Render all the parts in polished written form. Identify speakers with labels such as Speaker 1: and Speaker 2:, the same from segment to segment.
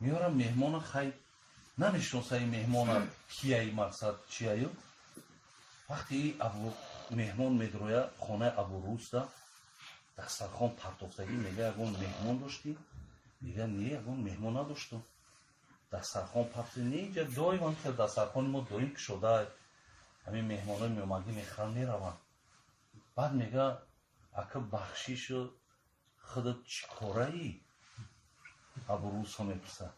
Speaker 1: Меорам меҳмона, хай намешиносаи меҳмона кияи, мақсад чияю. Вақте абу меҳмон медроя хонаи Абуруста, дастархон партофтагӣ. Мега, ягон меҳмон доштӣ? Мега, не, ягон меҳмон надоштум. Дастархон партофта не, инҷа доим ҳам дастархони мо доим кушода, ҳамин меҳмонои меомадӣ мехӯранд, мераванд. Баъд мега, ака, бахшишу, худат чӣ кораӣ? Абурусо мепурсад.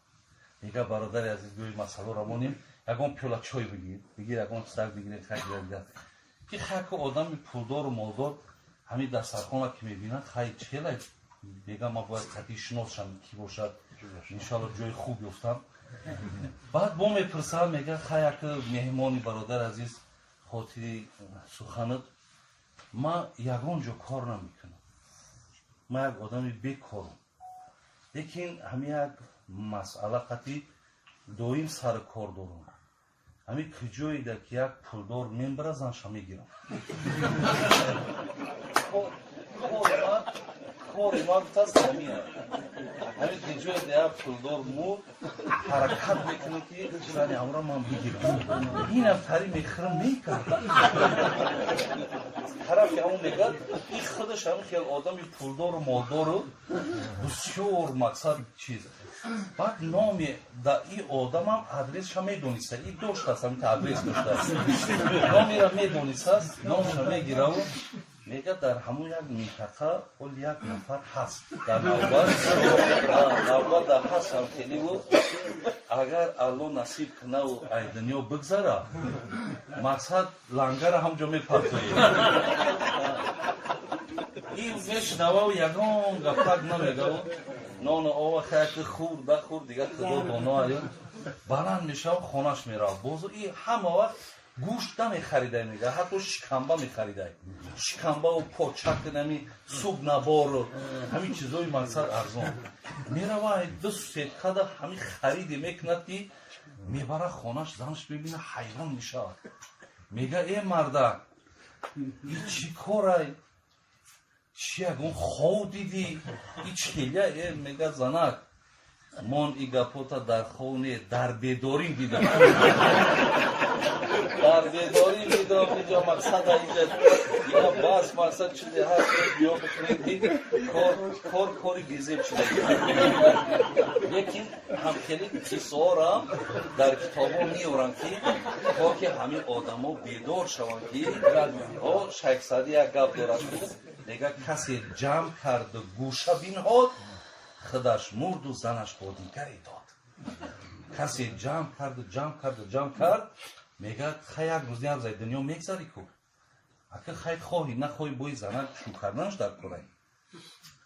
Speaker 1: Мега, бародари азиз, гӯи масъаларо монем, ягон пиёла чой бигир, бигир, ягон чизак бигир, хай дигар. Ки хайко одами пулдору молдор ҳамин дастархона ки мебинад, хай чела, мега, ман бояд қатъи шиносшам, ки бошад, иншоалло ҷои хуб ёфтам. Баъд бо мепурсад, мега, хай ака меҳмони бародари азиз, хотири суханат, ман ягон ҷо кор намекунам, ман як одами бекорам, лекин ҳамин як масъала қатъи доим сари кор дорам. Ҳамин куҷоеда ки як пулдор мембара, занша мегирам. Кори ман гуфтааст ҳамин. Ҳамин куҷоеда як пулдор мурд, ҳаракат мекунам ки зани ҳамро ман бигирам. Инам тари мехӯрам, мекард. Тарафи ҳамон мегӯяд, ин худаш ҳамин хел одами пулдору молдору бисёр мақсад чиз. Баъд номи да и одамам адресша медониста, и доштааст, ҳамин адрес доштааст. Номира медонистааст, номша мегираву мега, дар ҳамон як минтақа ҳол як нафар ҳаст, дар навбат, навбат дар ҳаст ҳам хеливу, агар Алло насиб кунаву ай дунё бигзара, мақсад лангара ҳамҷо мепартоед. Ин мешунававу ягон гапак намегаву, нону ова хаяки хӯрда хӯрд, дигар худо доно аю. Баланд мешава, хонаш мерава. Бозу и ҳама вақт гӯшт намехаридай, мега, ҳатто шикамба мехаридай. Шикамбаву почак, нами суб набору ҳамин чизои мақсад арзон. Мерава, ду сеткада ҳамин хариде мекунад, ки мебара хонаш, занаш мебина, ҳайрон мешавад. Мега, э мардак, и чӣ корай? Чи ягон хов дидӣ? И челя? Э, мега, занак, мон и гапота дар хов не, дар бедорим дидам. Дар бедорим дидам, инҷо мақсада инҷа я бас мақсад чизе ҳаст, биё бикунед, ки кор кор кори безеб шуда. Лекин ҳамхели қиссаҳоро дар китобҳо меоранд, ки то ки ҳамин одамо бедор шаванд, ки о Шайх Саъдӣ як гап дорад, мега, касе ҷамъ карду гӯша бинҳод, худаш мурду занаш бо дигаре дод. Касе ҷамъ карду ҷамъ карду ҷамъ кард, мега, хай як рӯз як рӯзаи дунё мегзари ку, ака, хай хоҳӣ нахоҳӣ бои занак шу карданаш дар корай.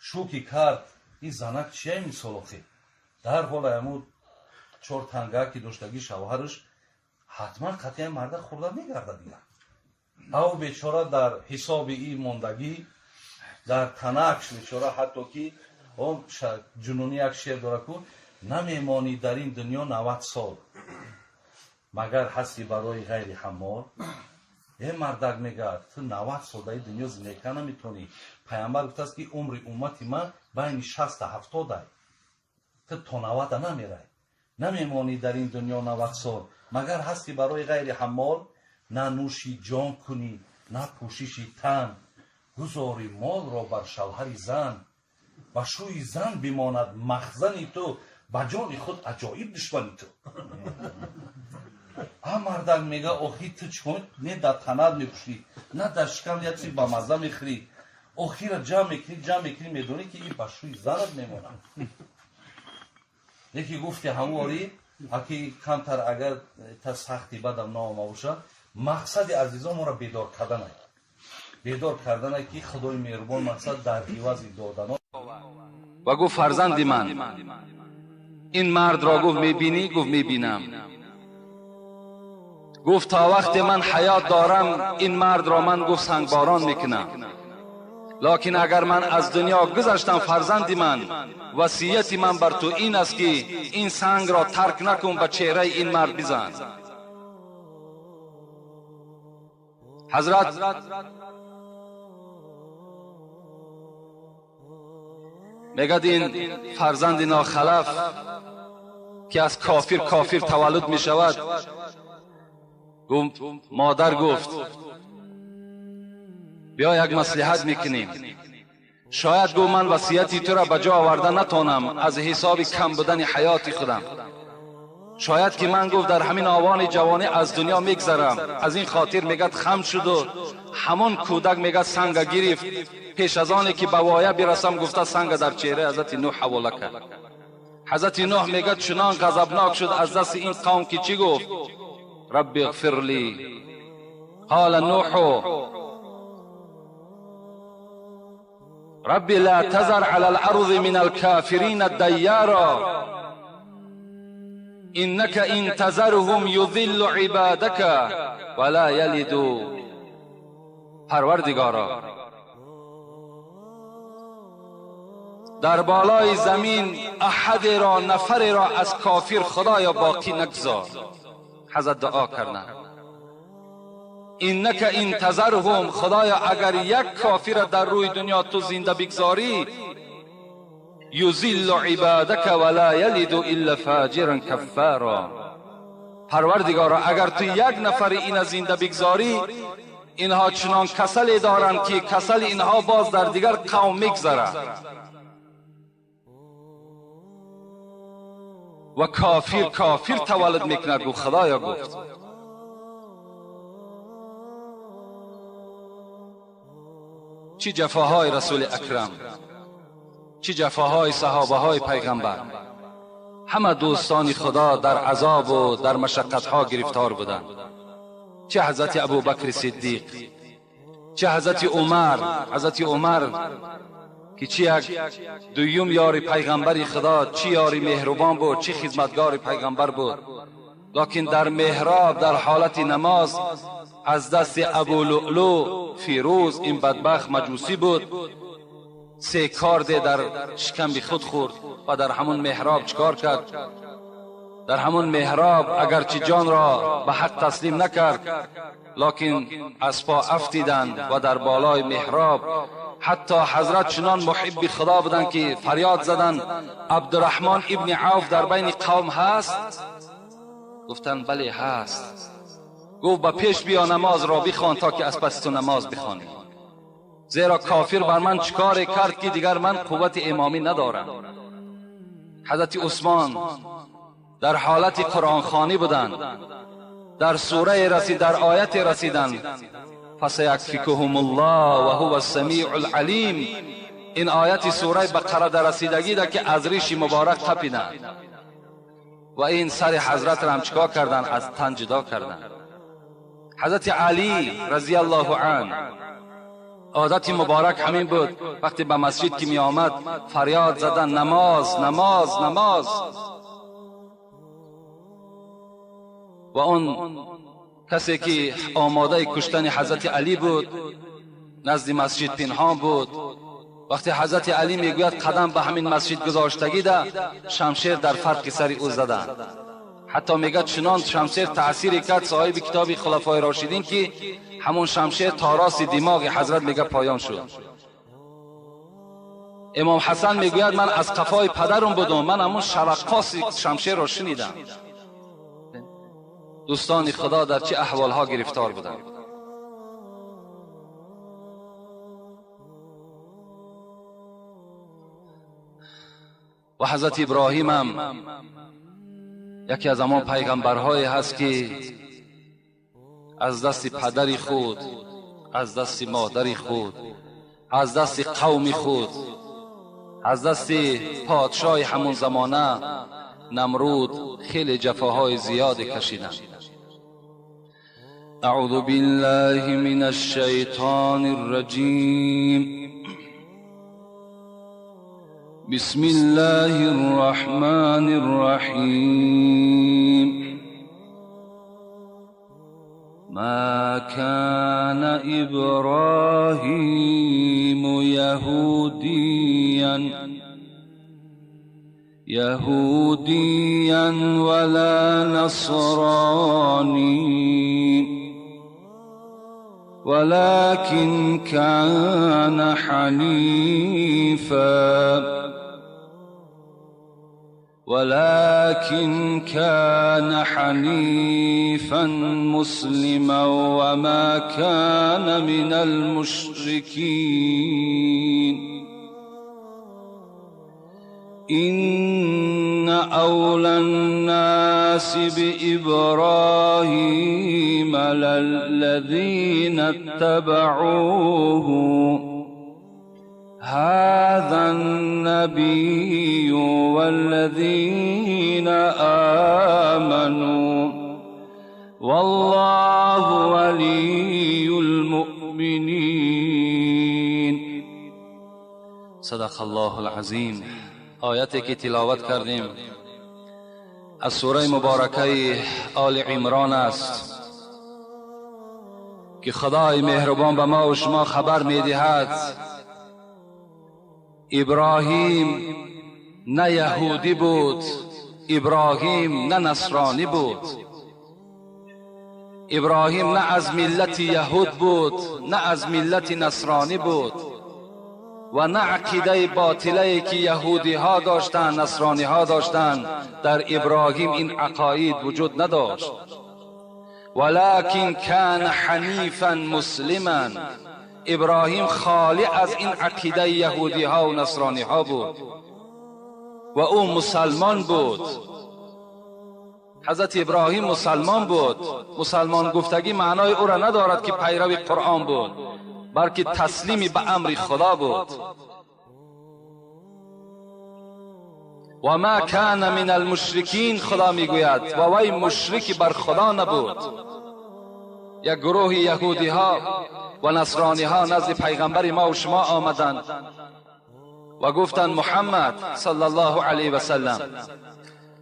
Speaker 1: Шу ки кард, ин занак чия, мисол, охи дар ҳола ҳамун чор танга ки доштагӣ шавҳараш, ҳатман қатъиян марда хӯрда мегардад дигар. Ав бечора дар ҳисоби ин мондагӣ, дар танакш бечора, ҳатто ки он ҷунунӣ як шеър дорад ку, намемонӣ дар ин дунё 90 сол, магар ҳасти барои ғайри ҳаммол. Э мардак, мегӯяд, ту 90 сол дар ин дунё зиндагӣ карда наметавонӣ. Пайғамбар гуфтааст, ки умри уммати ман байни шаста ҳафтодай, ту то 90-а намерай. Намемонӣ дар ин дунё 90 сол, магар ҳасти барои ғайри ҳаммол. На нӯши ҷон кунӣ, на пӯшиши тан, гузори молро бар шавҳари зан. Ба шӯи зан бимонад махзани ту, ба ҷони худ аҷоиб душмани ту. А мардак, мега, охи ту чикор, не дар танат мепӯшӣ, на дар шикам як чизи бамазза мехӯрӣ, охира ҷамъ мекунӣ, ҷамъ мекунӣ, медонӣ, ки ин ба шӯи занат мемонад. Яке гуфти ҳамвори аки камтар агар та сахти бадам наома бошад, мақсади азизон моро бедор карданай, бедор карданай, ки Худои меҳрубон мақсад дар ивази додано.
Speaker 2: Ва гуфт, фарзанди ман, ин мардро, гуфт, мебинӣ? Гуфт, мебинам. Гуфт, то вақте ман ҳаёт дорам, ин мардро ман, гуфт, сангборон мекунам, локин агар ман аз дунё гузаштам, фарзанди ман, васияти ман бар ту ин аст, ки ин сангро тарк накун, ба чеҳраи ин мард бизан. Ҳазрат میگد این فرزند ناخلف که از کافر کافر تولد می شود. مادر گفت بیا یک مصلحت میکنیم، شاید گفت من وصیتی تو را به جا آورده نتانم از حساب کم بودن حیات خودم، شاید که من گفت در همین آوان جوانی از دنیا میگذرم. از این خاطر میگد خم شد و همون کودک میگد سنگ گرفت، پیش از آنی که به وایه برسم گفته سنگ در چهره حضرت نوح حواله کرد. حضرت نوح میگد چنان غضبناک شد از دست این قوم که چی گفت؟ رب اغفر لی. قال نوح رب لا تذر على الارض من الكافرین دیارا انك ان تذرهم یضل عبادك ولا یلدوا. پروردگارا در بالای زمین احد را، نفر را از کافر خدایا باقی نگذار. حضرت دعا کردن انک ان تذرهم، خدایا اگر یک کافر در روی دنیا تو زنده بگذاری یذل عبادک ولا یلد الا فاجرا کفارا. پروردگارا اگر تو یک نفر این زنده بگذاری، اینها چنان کسلی دارند که کسل اینها باز در دیگر قوم میگذرد و کافر کافر تولد میکند. گفت خدایا گفت چی جفاهای رسول اکرم، چی جفاهای صحابه های پیغمبر، همه دوستان خدا در عذاب و در مشقت ها گرفتار بودند. چه حضرت ابوبکر صدیق، چه حضرت عمر، حضرت عمر که چی یک دویم یار پیغمبر خدا، چی یاری مهربان بود، چی خدمتگار پیغمبر بود، لکن در محراب در حالت نماز از دست ابو لؤلؤ فیروز این بدبخت مجوسی بود، سه کارد در شکم خود خورد و در همون محراب چکار کرد؟ در همون محراب اگرچه جان را به حق تسلیم نکرد، لکن از پا افتیدند و در بالای محراب حتی حضرت چنان محب خدا بودند که فریاد زدند عبدالرحمن ابن عوف در بین قوم هست؟ گفتند بله هست. گفت به پیش بیا نماز را بخوان تا که از پس تو نماز بخوانی، زیرا کافر بر من چکار کرد که دیگر من قوت امامی ندارم. حضرت عثمان در حالت قرآن خوانی بودند، در سوره رسید، در آیت رسیدند فسیکفیکهم الله و هو السمیع العلیم. این آیت سوره بقره در رسیدگی ده که از ریش مبارک تپیدند و این سر حضرت را هم چکار کردند؟ از تن جدا کردند. حضرت علی رضی الله عنه عادت مبارک همین بود، وقتی به مسجد که می آمد فریاد زدن نماز نماز نماز. و اون کسی که آماده کشتن حضرت علی بود نزد مسجد پنهان بود، وقتی حضرت علی میگوید قدم به همین مسجد گذاشتگی ده، شمشیر در فرق سر او زدن. حتی میگه چنان شمشیر تأثیر کرد صاحب کتاب خلفای راشدین که همون شمشیر تا راست دماغ حضرت میگه پایان شد. امام حسن میگوید من از قفای پدرم بودم، من همون شرقاس شمشیر را شنیدم. دوستان خدا در چه احوالها گرفتار بودند. و حضرت ابراهیم هم یکی از همان پیغمبرهایی هست که از دست پدر خود، از دست مادر خود، از دست قوم خود، از دست پادشاه همون زمانه نمرود خیلی جفاهای زیاد کشیدند. اعوذ بالله من الشیطان الرجیم. بسم الله الرحمن الرحیم. ما كان ابراهیم یهودیا ولا نصرانی ولكن كان حنيفا ولكن كان حنيفا مسلما وما كان من المشركين. إن أولى الناس بإبراهيم للذين اتبعوه هذا النبي والذين آمنوا والله ولي المؤمنين. صدق الله العظیم. آیتی که تلاوت کردیم از سوره مبارکه آل عمران است که خدای مهربان به ما و شما خبر میدهد ابراهیم نه یهودی بود، ابراهیم نه نصرانی بود، ابراهیم نه از ملت یهود بود، نه از ملت نصرانی بود و نه عقیده باطله که یهودی ها داشتند، نصرانی ها داشتند. در ابراهیم این عقاید وجود نداشت. ولکن کان حنیفا مسلما. ابراهیم خالی از این عقیده یهودی ها و نصرانی ها بود و او مسلمان بود. حضرت ابراهیم مسلمان بود. مسلمان گفتگی معنای او را ندارد که پیرو قرآن بود، بلکه تسلیمی به امر خدا بود. و ما کان من المشرکین، خدا میگوید و وی مشرک بر خدا نبود. یک گروه یهودی ها و نصرانی ها نزد پیغمبر ما و شما آمدند و گفتند محمد صلی الله علیه و سلم،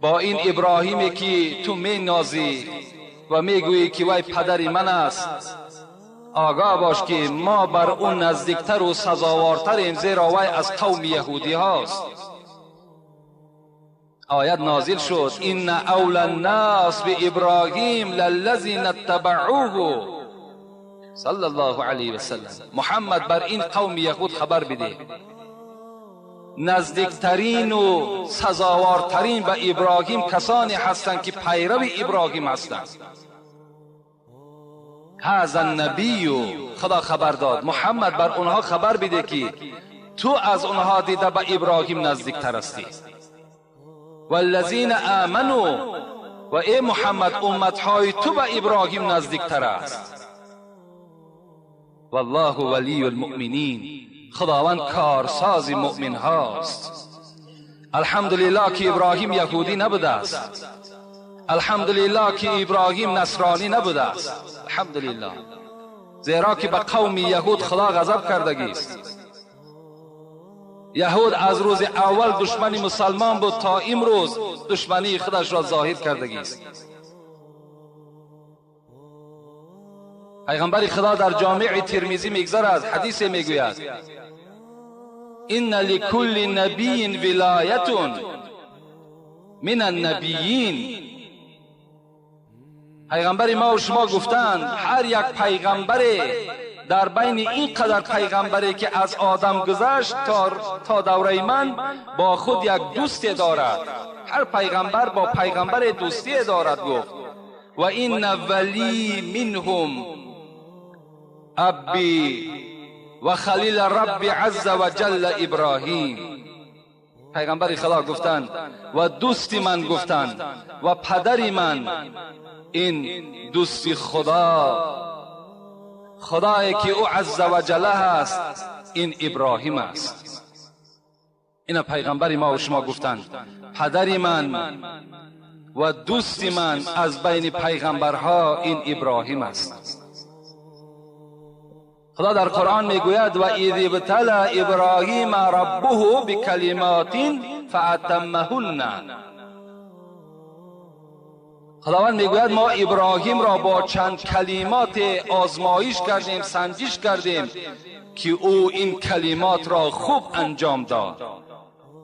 Speaker 2: با این ابراهیمی که تو می نازی و میگویی که وی پدر من است، آگاه باش که ما بر اون نزدیکتر و سزاوارتریم، زیرا وی از قوم یهودی هاست. آیت نازل شد: ان اولی الناس بابراهیم للذین اتبعوه صلی الله علیه و سلم. محمد بر این قوم یهود خبر بده، نزدیکترین و سزاوارترین به ابراهیم کسانی هستند که پیرو ابراهیم هستند. هذا النبی، خدا خبر داد، محمد بر اونها خبر بده که تو از اونها دیده به ابراهیم نزدیکتر هستی. والذین آمنوا، و ای محمد امتهای تو به ابراهیم نزدیکتر است. والله ولی المؤمنین، خداوند کارساز مؤمن هاست. الحمدلله که ابراهیم یهودی نبوده است، الحمدلله که ابراهیم نصرانی نبوده است، الحمدلله، زیرا که به قوم یهود خدا غضب کردگی است. یهود از روز اول دشمن مسلمان بود تا امروز دشمنی خودش را ظاهر کردگی است. پیغمبر خدا در جامع ترمذی میگذرد، حدیث میگوید: ان لکل نبی ولایت من النبیین. پیغمبر ما و شما گفتند هر یک پیغمبر در بین این قدر پیغمبری که از آدم گذشت تا دوره من با خود یک دوست دارد. هر پیغمبر با پیغمبر دوستی دارد. گفت و این ولی منهم ابی و خلیل رب عز و جل ابراهیم. پیغمبر خدا گفتند و دوست من گفتند و پدر من، این دوستی خدا، خدایی که او عز و جل هست، این ابراهیم است. این پیغمبر ما و شما گفتند پدر من و دوست من از بین پیغمبرها این ابراهیم است. خدا در قرآن میگوید و اذ ابتلی ابراهیم ربه بکلمات فاتمهن. خداوند میگوید ما ابراهیم را با چند کلمات آزمایش کردیم، سنجش کردیم که او این کلمات را خوب انجام داد.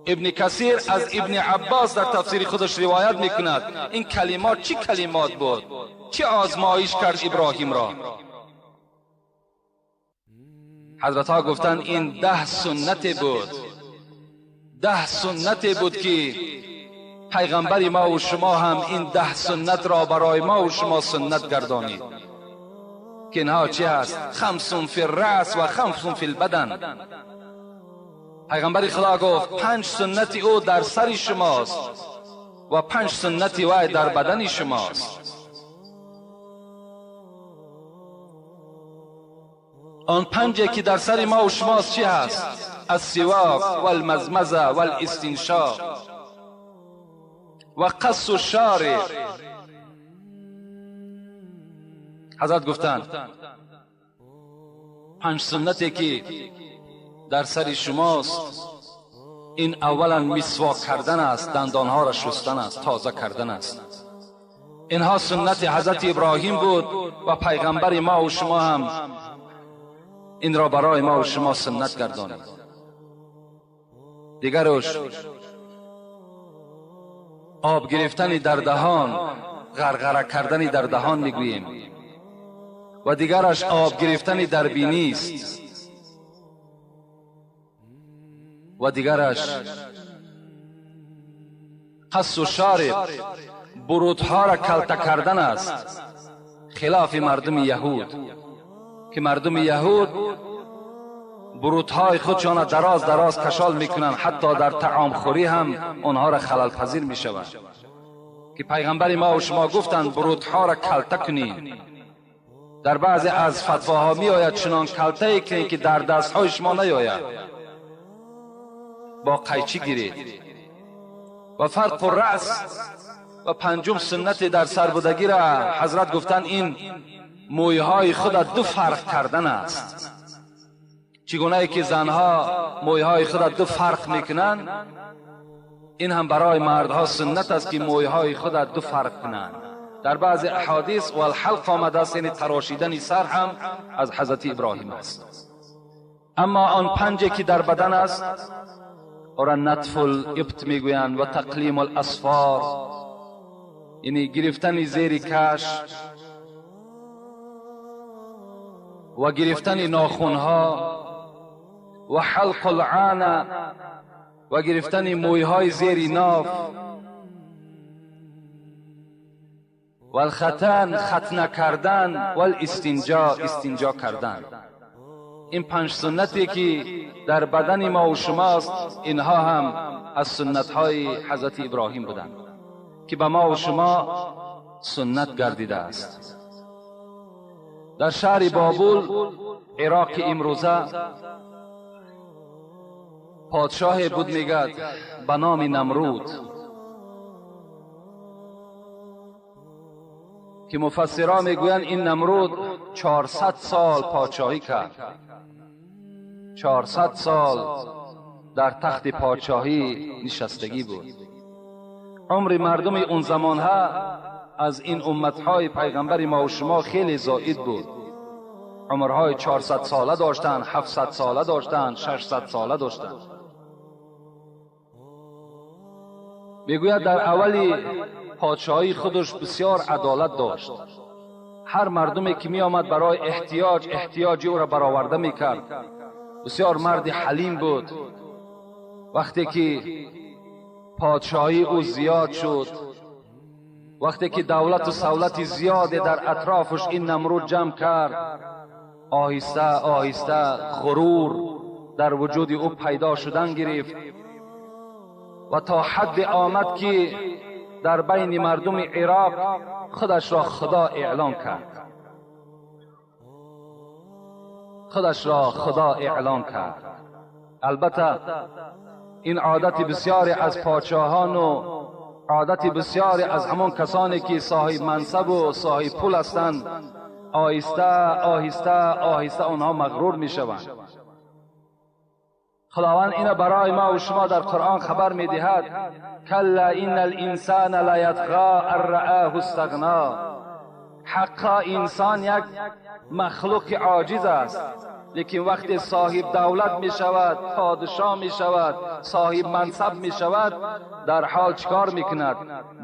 Speaker 2: ابن کثیر از ابن عباس در تفسیر خودش روایت میکند این کلمات چی کلمات بود، چه آزمایش کرد ابراهیم را. حضرت ها گفتند این 10 سنت بود، 10 سنت بود که پیغمبر ما و شما هم این 10 سنت را برای ما و شما سنت گردانید که اینها چی هست؟ 5 فی الرأس و 5 فی البدن. پیغمبر خدا گفت 5 سنت او در سر شماست و 5 سنت وی در بدن شماست. آن 5 که در سر ما و شماست چی هست؟ السواک والمزمزه والاستنشاق و قص الشارب. حضرت گفتند 5 سنتی که در سر شماست این اولا مسواک کردن است، دندانها را شستن است، تازه کردن است. اینها سنت حضرت ابراهیم بود و پیغمبر ما و شما هم این را برای ما و شما سنت گردانید. دیگرش آب گرفتن در دهان، غرغره کردن در دهان میگوییم، و دیگرش آب گرفتن در بینی است، و دیگرش قص و شارب، برودها را کلته کردن است، خلاف مردم یهود که مردم یهود برودهای خودشان را دراز دراز کشال میکنند، حتی در طعام خوری هم آنها را خلل پذیر میشوند که پیغمبر ما و شما گفتند برودها را کلته کنید. در بعضی از فتواها می آید چنان کلته کنید که در دستهای شما نیاید، با قیچی گیرید. و فرق الرأس و 5 سنت در سر بودگی را حضرت گفتند این مویهای خود 2 فرق کردن است. چگونه که زنها مویهای خود 2 فرق میکنند، این هم برای مردها سنت است که مویهای خود 2 فرق کنند. در بعض احادیث و الحلق آمده است، یعنی تراشیدن سر هم از حضرت ابراهیم است. اما آن 5 که در بدن است او را نطف الابط میگویند و تقلیم الاسفار، یعنی گرفتن زیر کش و گرفتن ناخونها و حلق العانه و گرفتن مویهای زیر ناف و الختن ختنه کردن و الاستنجا استنجا کردن. این 5 سنتی که در بدن ما و شماست اینها هم از سنتهای حضرت ابراهیم بودند که به ما و شما سنت گردیده است. در شهر بابل عراق امروزه پادشاه بود میگد به نام نمرود که مفسران میگویند این نمرود 400 سال پادشاهی کرد، 400 سال در تخت پادشاهی نشستگی بود. عمر مردم اون زمانها از این امتهای پیغمبر ما و شما خیلی زائد بود. عمرهای 400 ساله داشتند، 700 ساله داشتند، 600 ساله داشتند. میگوید در اولی پادشاهی خودش بسیار عدالت داشت. هر مردمی که می آمد برای احتیاج او را برآورده میکرد. بسیار مرد حلیم بود. وقتی که پادشاهی او زیاد شد، وقتی که دولت و سولت زیاد در اطرافش این نمرود جمع کرد، آهسته آهسته غرور در وجود او پیدا شدن گرفت و تا حد آمد که در بین مردم عراق خودش را خدا اعلان کرد. خودش را خدا اعلان کرد. البته این عادت بسیاری از پادشاهان و عادت بسیاری از همان کسانی که صاحب منصب و صاحب پول هستند، آهسته آهسته آهسته آنها مغرور می شوند. خداوند اینو برای ما و شما در قرآن خبر می دهد: کلا ان الانسان لیطغی ان رآه استغنا. حقا انسان یک مخلوق عاجز است، لیکن وقتی صاحب دولت می شود، پادشاه می شود، صاحب منصب می شود، در حال چکار می کند؟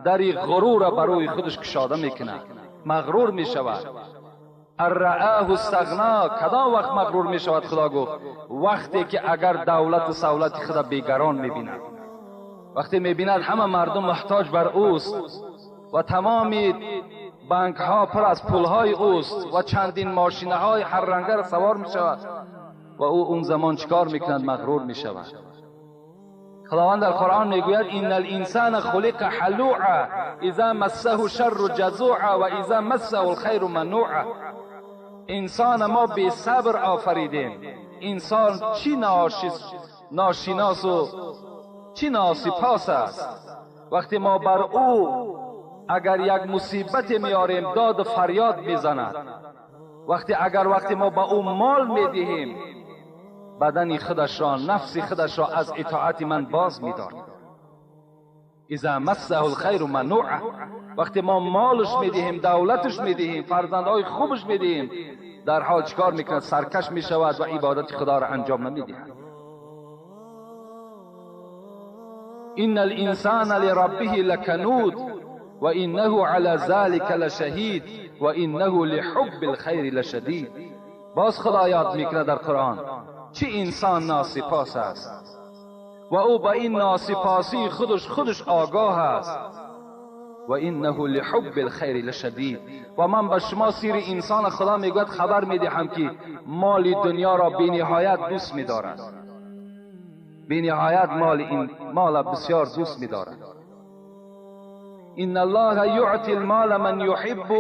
Speaker 2: در غرور را بروی خودش کشاده می کند، مغرور می شود. رآه استغنا. کدام وقت مغرور می شود؟ خدا گفت وقتی که اگر دولت و سولت خود بیگران می بیند. وقتی میبیند همه مردم محتاج بر اوست و تمام بانک ها پر از پول های اوست و چندین ماشین های هر رنگه را سوار می شود و او اون زمان چیکار میکند؟ مغرور می شود. خداوند در قرآن میگوید ان الانسان خلق هلوعا اذا مسه الشر جزوعا و اذا مسه الخیر منوعا. انسان ما بی صبر آفریدیم. انسان چی ناشناس و چی ناسپاس است. وقتی ما بر او اگر یک مصیبت میاریم داد و فریاد میزند. وقتی ما به او مال میدهیم بدن خودش را، نفس خودش را از اطاعت من باز میدارد. اذا مسه الخیر منوع. وقتی ما مالش میدهیم، دولتش میدهیم، فرزندهای خوبش میدهیم، در حال چکار میکند؟ سرکش میشود و عبادت خدا را انجام نمیدهد. ان الانسان لربه لکنود و انه علی ذلك لشهید و انه لحب الخیر لشدید. باز خدا یاد میکند در قرآن چه انسان ناسپاس است و او به این ناسپاسی خودش آگاه است. و انه لحب الخیر لشدید. و من به شما سیر انسان خدا میگوید خبر میدهم که مال دنیا را بی نهایت دوست میدارد، بی نهایت مال این مال بسیار دوست میدارد. ان الله یعطی المال من یحب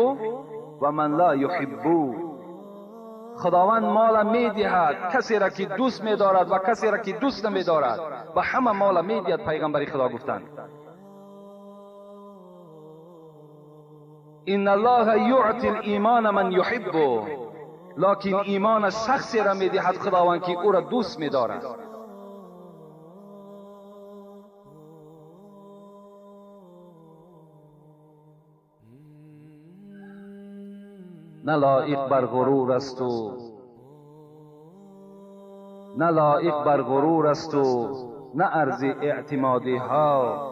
Speaker 2: و من لا یحب. خداوند مال میدهد کسی را که دوست میدارد و کسی را که دوست نمیدارد و همه مال میدهد. پیغمبر خدا گفتند ان الله یعطی الایمان من یحب. لکن ایمان شخصی را میدهد خداوند که او را دوست میدارد. نه لایق بر غرور است و نه لایق بر غرور است و نه ارز اعتمادی ها،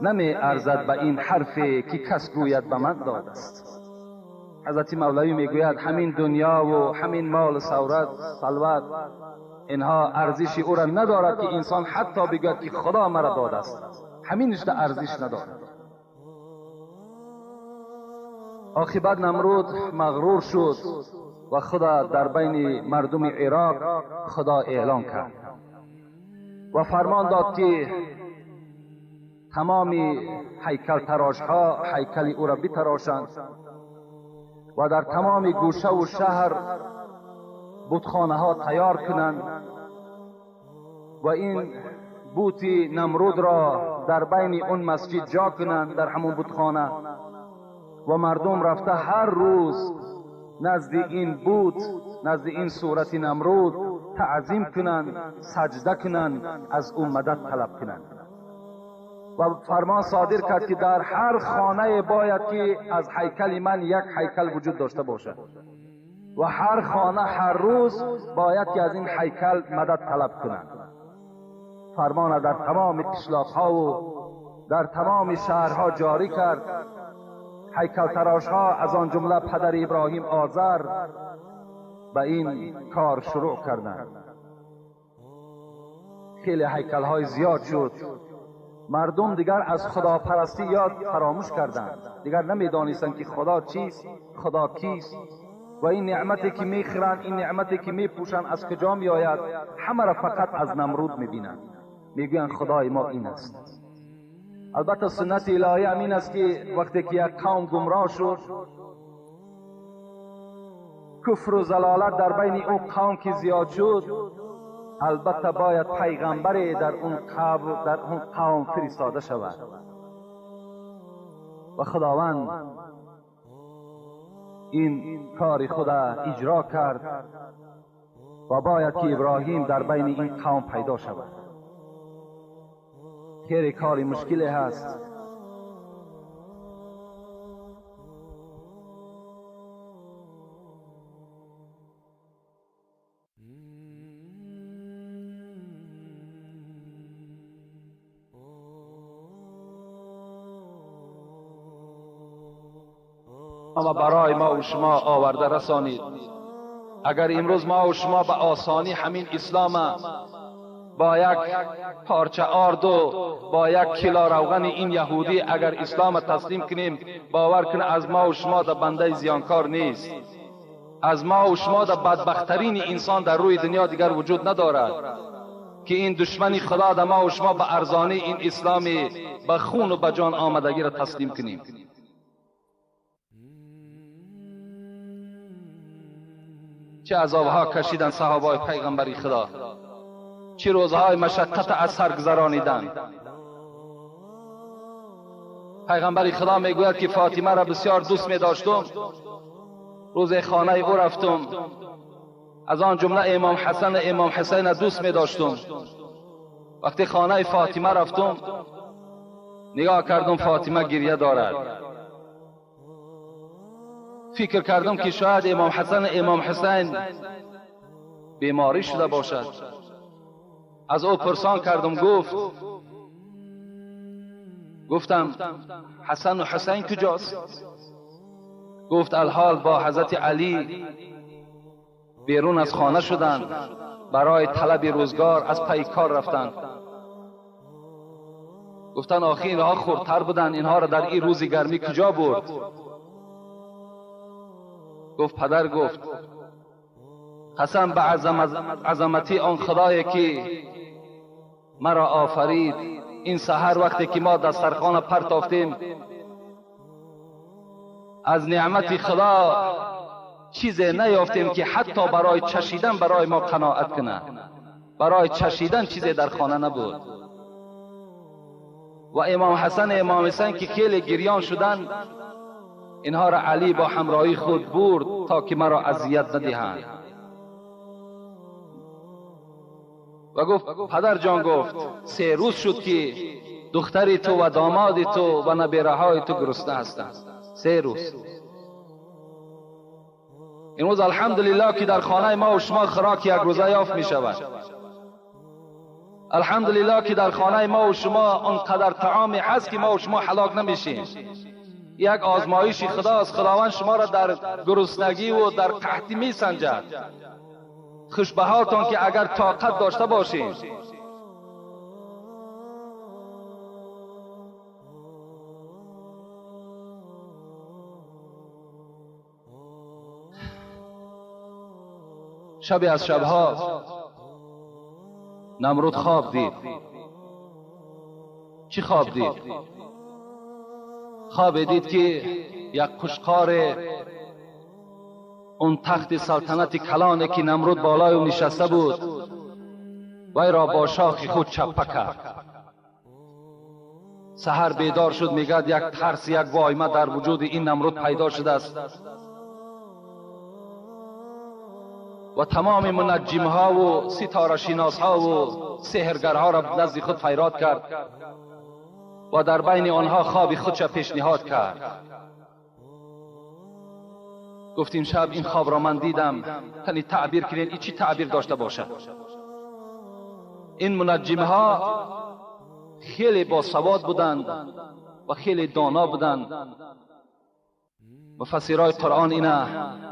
Speaker 2: نمی ارزد به این حرف که کس گوید به من داد است. حضرت مولوی میگوید همین دنیا و همین مال و ثروت اینها ارزش او را ندارد که انسان حتی بگوید که خدا مرا داد است. همینش در ارزش ندارد. عاقبت نمرود مغرور شد و خدا در بین مردم عراق خدا اعلان کرد و فرمان داد که تمام هیکل تراش ها هیکل او را بتراشند و در تمام گوشه و شهر بتخانه ها تیار کنند و این بت نمرود را در بین اون مسجد جا کنند، در همون بتخانه، و مردم رفته هر روز نزد این بت، نزد این صورت نمرود تعظیم کنند، سجده کنند، از او مدد طلب کنند. و فرمان صادر کرد که در هر خانه باید که از هیکل من یک هیکل وجود داشته باشد و هر خانه هر روز باید که از این هیکل مدد طلب کنند. فرمان در تمام قشلاق‌ها و در تمام شهرها جاری کرد. هیکل تراش ها از آن جمله پدر ابراهیم آذر به این کار شروع کردند. خیلی هیکل های زیاد شد. مردم دیگر از خداپرستی یاد فراموش کردند، دیگر نمیدانستند که خدا چیست، خدا کیست و این نعمتی که میخورند، این نعمتی که میپوشند از کجا میآید. همه را فقط از نمرود میبینند، میگویند خدای ما این است. البته سنت الهی همین است که وقتی که یک قوم گمراه شد، کفر و ضلالت در بین او قوم که زیاد شد، البته باید پیغمبری در اون قوم فرستاده شود و خداوند این کار خود اجرا کرد و باید که ابراهیم در بین این قوم پیدا شود. خیلی کاری مشکلی هست. اما برای ما و شما آورده رسانید. اگر امروز ما و شما به آسانی همین اسلام با یک پارچه آرد و با یک کیلو روغن این یهودی اگر اسلام تسلیم کنیم، باور کنه از ما و شما در بنده زیانکار نیست. از ما و شما در بدبخترین انسان در روی دنیا دیگر وجود ندارد که این دشمنی خدا در ما و شما به ارزانی این اسلام به خون و به جان آمدگی را تسلیم کنیم. چه عذابها کشیدن صحابای پیغمبری خدا، چه روزهای مشقت از سر گذرانیدن. پیغمبر خدا میگوید که فاطمه را بسیار دوست می داشتم. روز خانه او رفتم، از آن جمله امام حسن و امام حسین دوست می داشتم. وقتی خانه فاطمه رفتم نگاه کردم فاطمه گریه دارد. فکر کردم که شاید امام حسن و امام حسین بیماری شده باشد. از او پرسان کردم، گفت، گفتم حسن و حسین کجاست؟ گفت الحال با حضرت علی بیرون از خانه شدند، برای طلب روزگار از پی کار رفتند. گفتن آخی اینها خردتر بودند، اینها را در این روز گرمی کجا برد؟ گفت پدر، گفت قسم به عظمتی آن خدایی که مرا آفرید، این سحر وقتی که ما دسترخوان پرتافتیم از نعمت خدا چیزی نیافتیم که حتی برای چشیدن برای ما قناعت کنه. برای چشیدن چیزی در خانه نبود. و امام حسن امام حسین که خیلی گریان شدند، اینها را علی با همراهی خود برد تا که مرا اذیت ندهند. و گفت پدر جان، گفت 3 روز شد که دختری تو و داماد تو و نبیره های تو گرسنه هستند. 3 روز. امروز الحمدلله که در خانه ما و شما خوراک یک روزه یافت می شود. الحمدلله که در خانه ما و شما آنقدر طعامی هست که ما و شما هلاک نمیشیم. یک آزمایش خداست. خداوند شما را در گرسنگی و در قحطی می سنجد. خوش به حالتان که اگر طاقت داشته باشیم. شبی از شبها نمرود خواب دید. چی خواب دید؟ خواب دید که یک قشقار اون تخت سلطنت کلانه که نمرود بالای او نشسته بود وی را با شاخ خود چپه کرد. سحر بیدار شد، میگد یک ترس، یک وایمه در وجود این نمرود پیدا شده است و تمام منجم ها و ستاره شناس ها و سحرگرها را نزد خود فریاد کرد و در بین آنها خواب خودش پیشنهاد کرد. گفتیم شب این خواب را من دیدم، تنی تعبیر کنین این چی تعبیر داشته باشد؟ این منجم ها خیلی باسواد بودند و خیلی دانا بودند. مفسرای قرآن اینا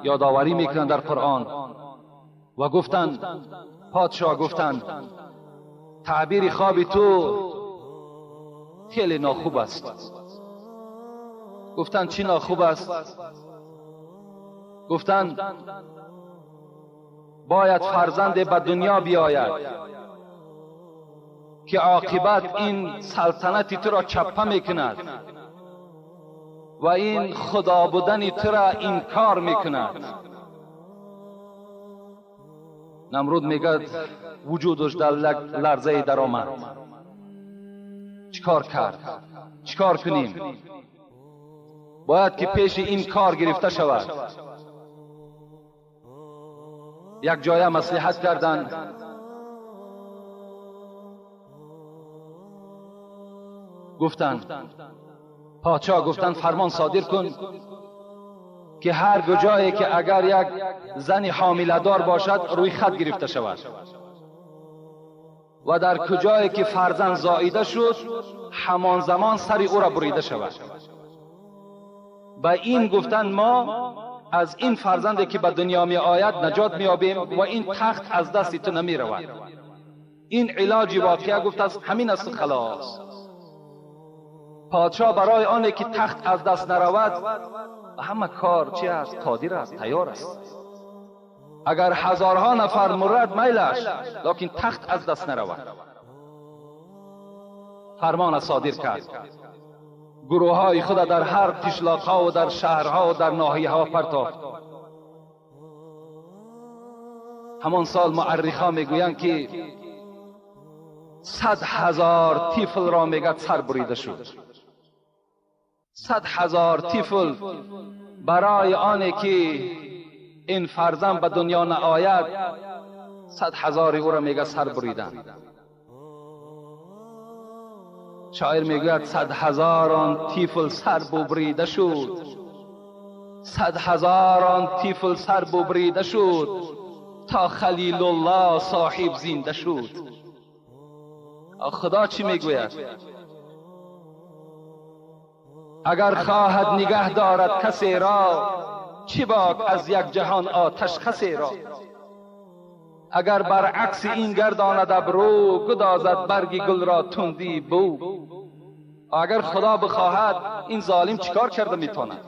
Speaker 2: یادآوری میکنند در قرآن و گفتند، پادشاه گفتند تعبیر خواب تو خیلی ناخوب است. گفتند چی ناخوب است؟ گفتند باید فرزند به دنیا بیاید که عاقبت این سلطنت تو را چپه میکند و این خدا بودن تو را انکار میکند. نمرود میگد وجودش در لرزه در آمد. چیکار کرد؟ چیکار کنیم؟ باید که پیش این کار گرفته شود. یک جایه مصلحت کردند. گفتند پادشاه، گفتند فرمان صادر کن که هر جایی که اگر یک زن حامله دار باشد روی خط گرفته شود و در کجایی که فرزند زاییده شد همان زمان سر او را بریده شود. به این گفتند ما از این فرزندی که به دنیا می آید نجات می یابیم و این تخت از دست تو نمی رود. این علاج واقعه گفت است همین است خلاص. پادشاه برای آنه که تخت از دست نرود همه کار چی است؟ قادر است، تیار است. اگر هزارها نفر مرد میلش، لکن تخت از دست نرود. فرمان صادر کرد، گروه های خود در هر قشلاق ها و در شهرها و در ناحیه ها پرتافت. همان سال مورخ میگویند که 100,000 طفل را میگه سر بریده شد. 100,000 طفل برای آنه که این فرزند به دنیا نآید 100,000 او را میگه سر بریدن. شاعر میگوید 100,000 طفل سر ببریده شد، 100,000 طفل سر ببریده شد تا خلیل الله صاحب زنده شد. خدا چی میگوید؟ اگر خواهد نگه دارد کسی را، چی باک از یک جهان آتش خسی را. اگر برعکس این گرداند ابرو، گدازد برگ گل را تندی بو. اگر خدا بخواهد این ظالم چیکار کرده میتواند؟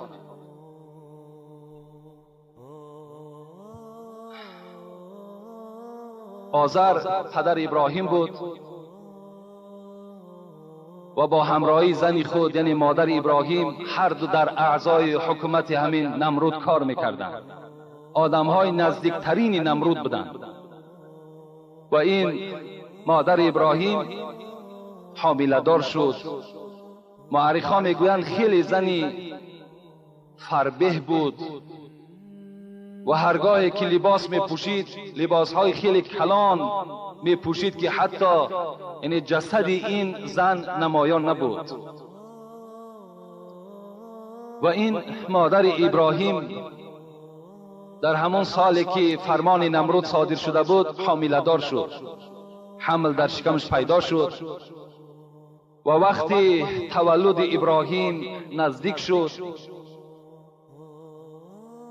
Speaker 2: آذر پدر ابراهیم بود و با همراهی زن خود یعنی مادر ابراهیم هر دو در اعضای حکومت همین نمرود کار میکردند. آدمهای نزدیکترین نمرود بودند و این مادر ابراهیم حامله دار شد. مورخان میگویند خیلی زنی فربه بود و هرگاهی که لباس میپوشید لباسهای خیلی کلان میپوشید که حتی یعنی جسد این زن نمایان نبود. و این مادر ابراهیم در همان سالی که فرمان نمرود صادر شده بود حامله دار شد. حمل در شکمش پیدا شد و وقتی تولد ابراهیم نزدیک شد،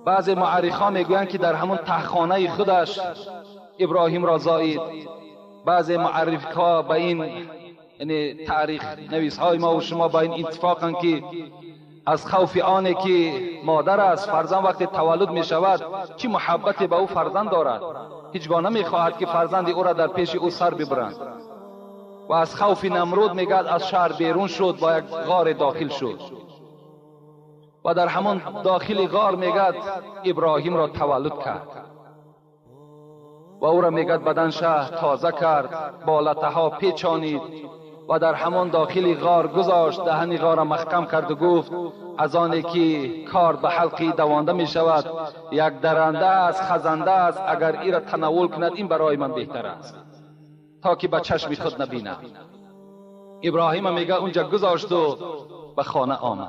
Speaker 2: بعضی مورخان میگویند که در همان تهخانه خودش ابراهیم را زایید. بعضی مورخ‌ها به این یعنی تاریخ نویس های ما و شما با این اتفاقند که از خوف آنه که مادر است فرزند وقتی تولد می شود چی محبتی به او فرزند دارد، هیچگاه نمی خواهد که فرزند او را در پیش او سر ببرند. و از خوف نمرود میگد از شهر بیرون شد، با یک غار داخل شد و در همان داخل غار میگد ابراهیم را تولد کرد و او را میگد بدن شه تازه کرد، با لطه پیچانید و در همان داخل غار گذاشت، دهن غار را محکم کرد و گفت از آنی که کار به حلقی دوانده می شود، یک درنده است، خزنده است، اگر ای را تناول کند این برای من بهتر است تا که به چشم خود نبیند. ابراهیم میگه اونجا گذاشت و به خانه آمد.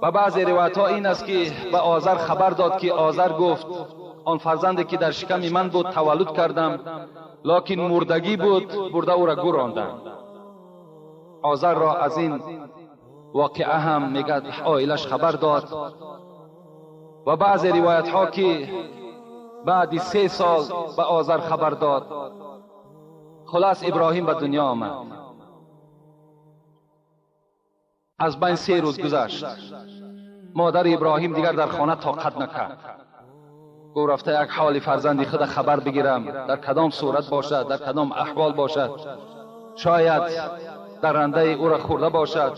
Speaker 2: و بعضی روایت ها این است که به آذر خبر داد که آذر گفت آن فرزندی که در شکم من بود تولد کردم، لکن مردگی بود، برده او را گوراندم. آذر را از این واقعه هم میگه عائلش خبر داد. و بعضی روایت ها که بعد 3 سال به آذر خبر داد. خلاص ابراهیم به دنیا آمد. از بین 3 روز گذشت. مادر ابراهیم دیگر در خانه طاقت نکرد. گفت رفته یک حال فرزندی خود خبر بگیرم، در کدام صورت باشد، در کدام احوال باشد، شاید درنده او را خورده باشد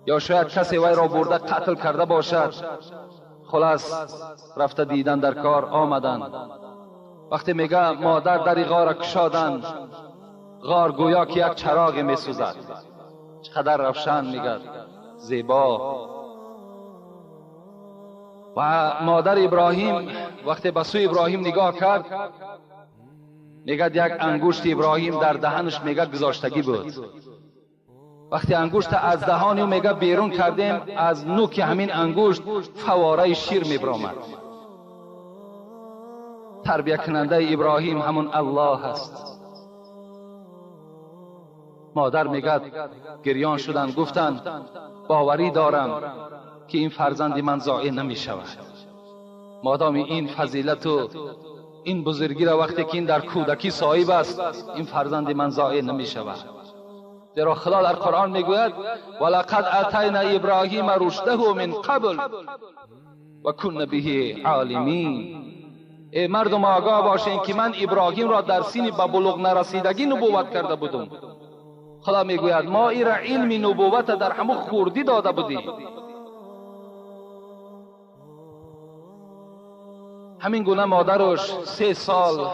Speaker 2: یا شاید کسی وی را برده قتل کرده باشد. خلاص رفته دیدن در کار آمدن. وقتی میگه مادر در غار کشادن، غار گویا که یک چراغ میسوزد، چقدر روشن، میگه زیبا. و مادر ابراهیم وقتی به سوی ابراهیم نگاه کرد، میگه یک انگشت ابراهیم در دهنش میگه گذاشتگی بود. وقتی انگشت از دهان او میگه بیرون کردیم، از نوک همین انگشت فواره شیر میبرآمد. تربیه کننده ابراهیم همون الله است. مادر میگه گریان شدن، گفتن باوری دارم که این فرزند من ضایع نمی شود، مادام این فضیلت و این بزرگی را وقتی که این در کودکی صاحب است، این فرزند من ضایع نمی شود. زیرا خدا در قرآن میگوید ولقد اتینا ابراهیم رشده من قبل و کنا به عالمین. ای مردم آگاه باشین که من ابراهیم را در سین به بلوغ نرسیدگی نبوت کرده بودم. خدا میگوید ما ای را علم نبوت در همون خوردی داده بودیم. همین گونه مادرش 3 سال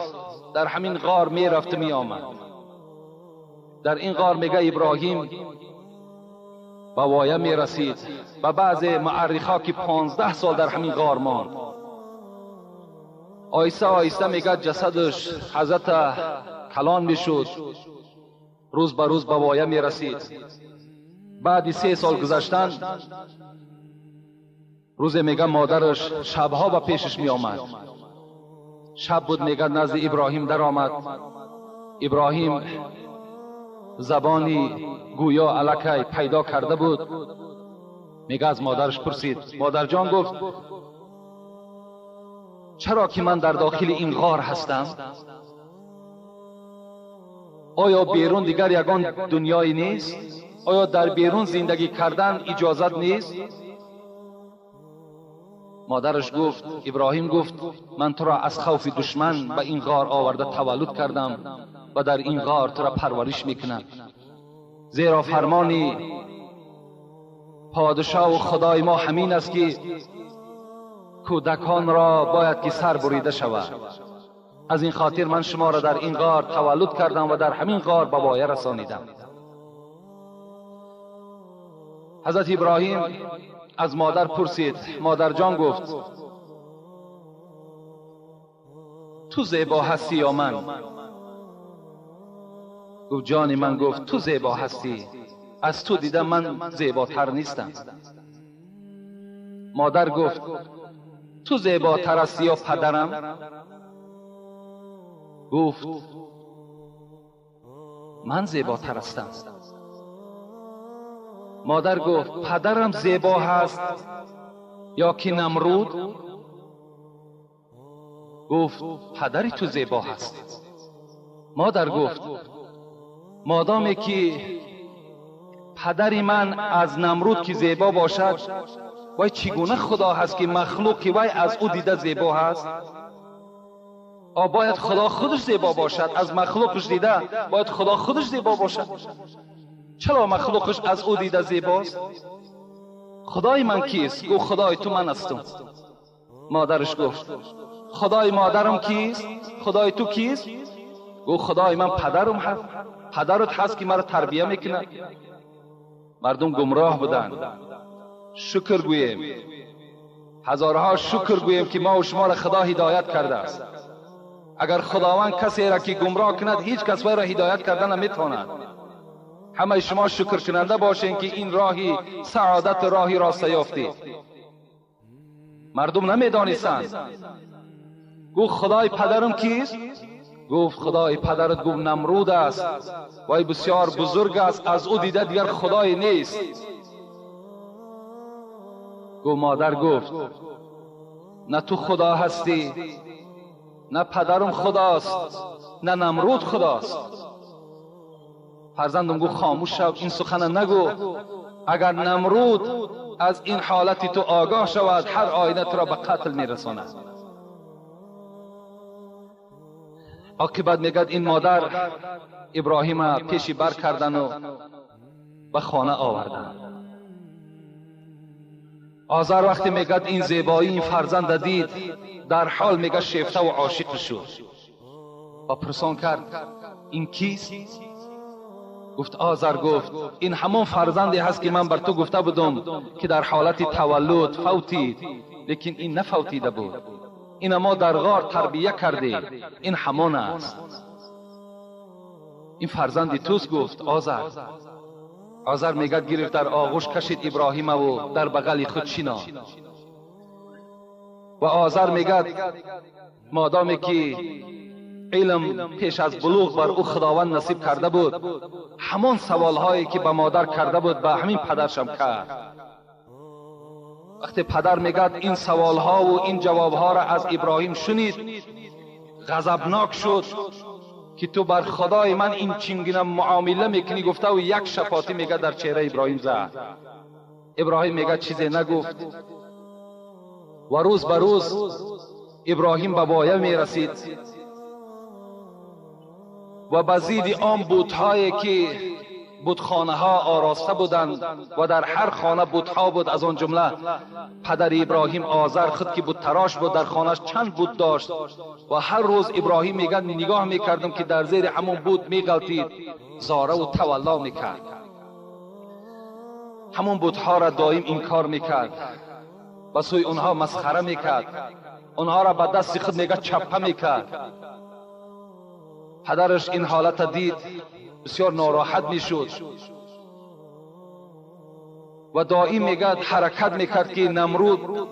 Speaker 2: در همین غار میرفت میآمد. در این غار میگه ابراهیم به وایه میرسید و بعض معرخا که 15 سال در همین غار ماند. آیسته آیسته میگه جسدش حضرت کلان میشد، روز به روز به وایه میرسید. بعد 3 سال گذشتن، روز میگه مادرش شبها به پیشش می آمد. شب بود میگه نزد ابراهیم در آمد. ابراهیم زبانی گویا الکی پیدا کرده بود. میگه از مادرش پرسید، مادر جان گفت چرا که من در داخل این غار هستم؟ آیا بیرون دیگر یگان دنیایی نیست؟ آیا در بیرون زندگی کردن اجازت نیست؟ مادرش گفت، ابراهیم گفت من تو را از خوف دشمن به این غار آورده تولد کردم و در این غار تو را پرورش میکنم، زیرا فرمانی پادشاه و خدای ما همین است که کودکان را باید که سر بریده شود. از این خاطر من شما را در این غار تولد کردم و در همین غار به وایه رسانیدم. حضرت ابراهیم از مادر پرسید، مادر جان گفت تو زیبا هستی یا من؟ گفت جان من، گفت تو زیبا هستی، از تو دیدم من زیباتر نیستم. مادر گفت تو زیباتر هستی یا پدرم؟ گفت من زیباتر هستم. مادر گفت پدرم زیبا هست یا که نمرود؟ گفت پدری تو زیبا هست. مادر گفت مادامی که پدری من از نمرود که زیبا باشد، وای چگونه خدا هست که مخلوقی وای از او دیده زیبا هست؟ باید خدا خودش زیبا باشد، از مخلوقش دیده باید خدا خودش زیبا باشد. چرا مخلوقش از او دیده زیباست؟ خدای من کیست؟ گفت خدای تو من هستم. مادرش گفت خدای مادرم کیست؟ خدای تو کیست؟ گفت خدای من پدرم هست، پدرت هست که مرا تربیه میکنه. مردم گمراه بودند. شکر گوییم، هزارها شکر گوییم که ما و شما را خدا هدایت کرده است. اگر خداوند کسی را که گمراه کند، هیچ کس وی را هدایت کردن نمیتواند. همه شما شکر کننده باشین که این راهی سعادت، راهی راست یافتید. مردم نمیدانستند. گفت خدای پدرم کیست؟ گفت خدای پدرت گفت نمرود است، وای بسیار بزرگ است، از او دیده دیگر خدای نیست. گفت مادر گفت نه تو خدا هستی، نه پدرم خداست، نه نمرود خداست. فرزندم گفت خاموش شو، این سخن نگو، اگر نمرود از این حالت تو آگاه شود هر آینه تو را به قتل میرساند. عاقبت میگد این مادر ابراهیم پیشی بر کردن و به خانه آوردن. آذر وقتی میگد این زیبایی این فرزند دید، در حال میگه شیفته و عاشق شد و پرسان کرد این کیست؟ گفت آذر گفت این همان فرزندی هست که من بر تو گفته بودم که در حالت تولد فوتید، لیکن این نفوتیده بود، این ما در غار تربیه کردیم، این همان است، این فرزندی توست. گفت آذر. آذر میگد گرفت در آغوش کشید ابراهیم و در بغل خود شیناند. و آذر میگد مادامی که علم پیش از بلوغ بر او خداوند نصیب کرده بود، همان سوالهایی که به مادر کرده بود به همین پدرشم کرد. وقتی پدر میگد این سوالها و این جوابها را از ابراهیم شنید، غضبناک شد که تو بر خدای من این چینگینه معامله میکنی گفته و یک شپاتی میگه در چهره ابراهیم زد. ابراهیم میگه چیزی نگفت و روز به روز ابراهیم به بایه میرسید و به زید آن بت‌هایی که بتخانه ها آراسته بودند و در هر خانه بت‌ها بود، از آن جمله پدر ابراهیم آذر خود که بت تراش بود، در خانهش چند بت داشت و هر روز ابراهیم میگه نگاه میکردم که در زیر همون بت میغلطید، زاره و تولا میکرد، همون بت‌ها را دائم انکار میکرد، به سوی اونها مسخره میکرد، اونها را به دست خود میگه چپه میکرد. پدرش این حالت دید، بسیار ناراحت میشد و دائم میگه حرکت میکرد که نمرود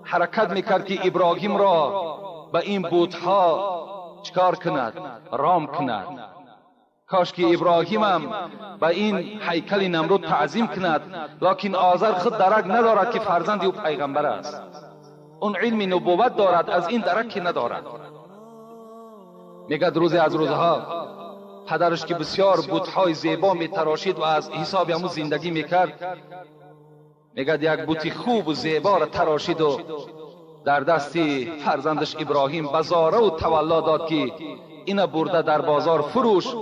Speaker 2: حرکت میکرد که ابراهیم را به این بت‌ها چکار کند، رام کند. کاش که ابراهیم هم به این هیکل نمرود تعظیم کند، لکن آذر خود درک ندارد که فرزند او پیغمبر است، اون علم نبوت دارد، از این درک ندارد. میگه روزی از روزها پدرش که بسیار بت‌های زیبا میتراشید و از حساب همون زندگی میکرد، میگه یک بت خوب و زیبا را تراشید و در دست فرزندش ابراهیم به زاره و تولا داد که اینا برده در بازار فروش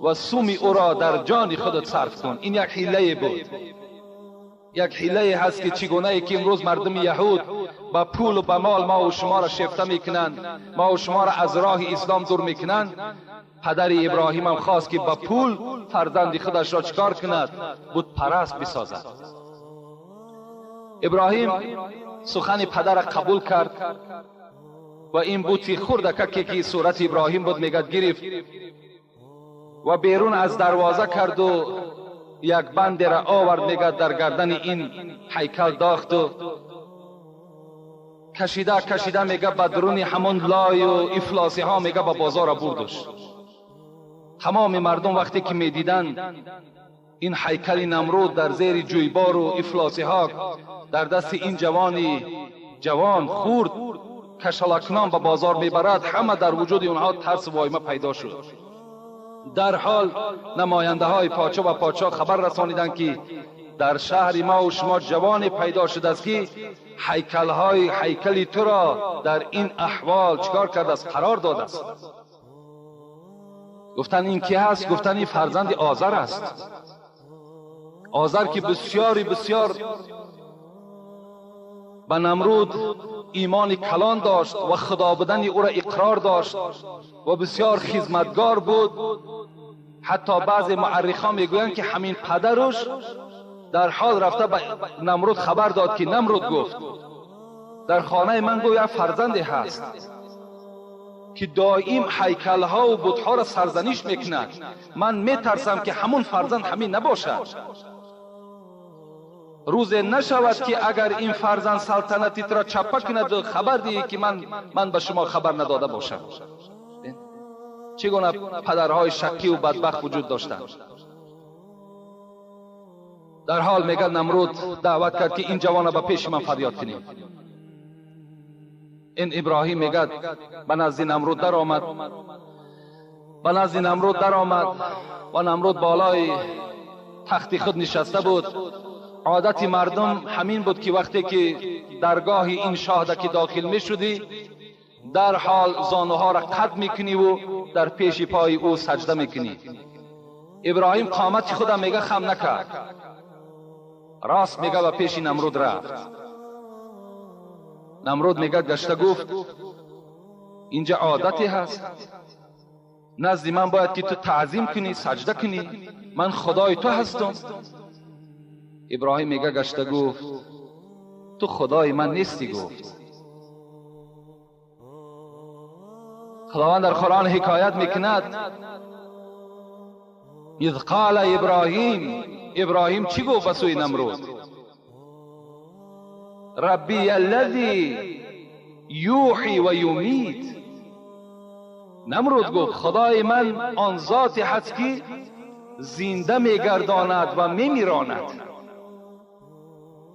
Speaker 2: و سومی او را در جان خودت صرف کن. این یک حیله بود، یک حیله هست که چگونه ای که امروز مردم یهود با پول و با مال ما و شما را شفته میکنند، ما و شما را از راه اسلام دور میکنند. پدر ابراهیم هم خواست که با پول فرزند خودش را چکار کند، بت پرست بسازد. ابراهیم سخن پدر را قبول کرد و این بوتی خردکه که صورت ابراهیم بود میگد گرفت و بیرون از دروازه کرد و یک بند را آورد، میگد در گردن این هیکل داخت و کشیده کشیده میگه به درون همون لای و افلاسی ها میگه به بازار بردش. تمام مردم وقتی که میدیدن این هیکل نمرود در زیر جویبار و افلاسی ها در دست این جوانی جوان خورد کشالاکنان به بازار میبرد، همه در وجود اونها ترس و وایمه پیدا شد. در حال نماینده های پاچا و پاچا خبر رسانیدند که در شهر ما و شما جوانی پیدا شده است که هیکلهای هیکلی تو را در این احوال چکار کرده است، قرار داده است. گفتن این کی هست؟ گفتن این فرزند آذر است. آذر که بسیاری بسیار به نمرود ایمان کلان داشت و خدا بودن او را اقرار داشت و بسیار خدمتگار بود. حتی بعضی مورخان میگویند که همین پدرش در حال رفته به نمرود خبر داد که نمرود گفت در خانه من گویا فرزندی هست که دائم هیکلها و بتها را سرزنش میکند، من میترسم که همون فرزند همین نباشد. روز نشود که اگر این فرزند سلطنتی را چپه کند خبر دیگه که من به شما خبر نداده باشم. چگونه پدرهای شکی و بدبخت وجود داشتند. در حال میگه نمرود دعوت کرد که این جوان به پیش من فریاد کنید. این ابراهیم میگه به نزد نمرود در آمد، به نزد نمرود در آمد و نمرود بالای تخت خود نشسته بود. عادت مردم همین بود که وقتی که درگاه این شاه که داخل می شدی در حال زانوها را قد میکنی و در پیش پای او سجده میکنی. ابراهیم قامت خودم میگه خم نکرد، راست میگه و پیش نمرود رفت. نمرود میگه گشته گفت اینجا عادتی هست، نزد من باید که تو تعظیم کنی، سجده کنی، من خدای تو هستم. ابراهیم میگه گشته گفت تو خدای من نیستی. گفت خداوند در قرآن حکایت میکند اذ قال ابراهیم، ابراهیم چی گفت به سوی نمرود؟ ربی الذی یوحی و یمیت. نمرود گفت خدای من آن ذاتی هست که زنده میگرداند و میمیراند.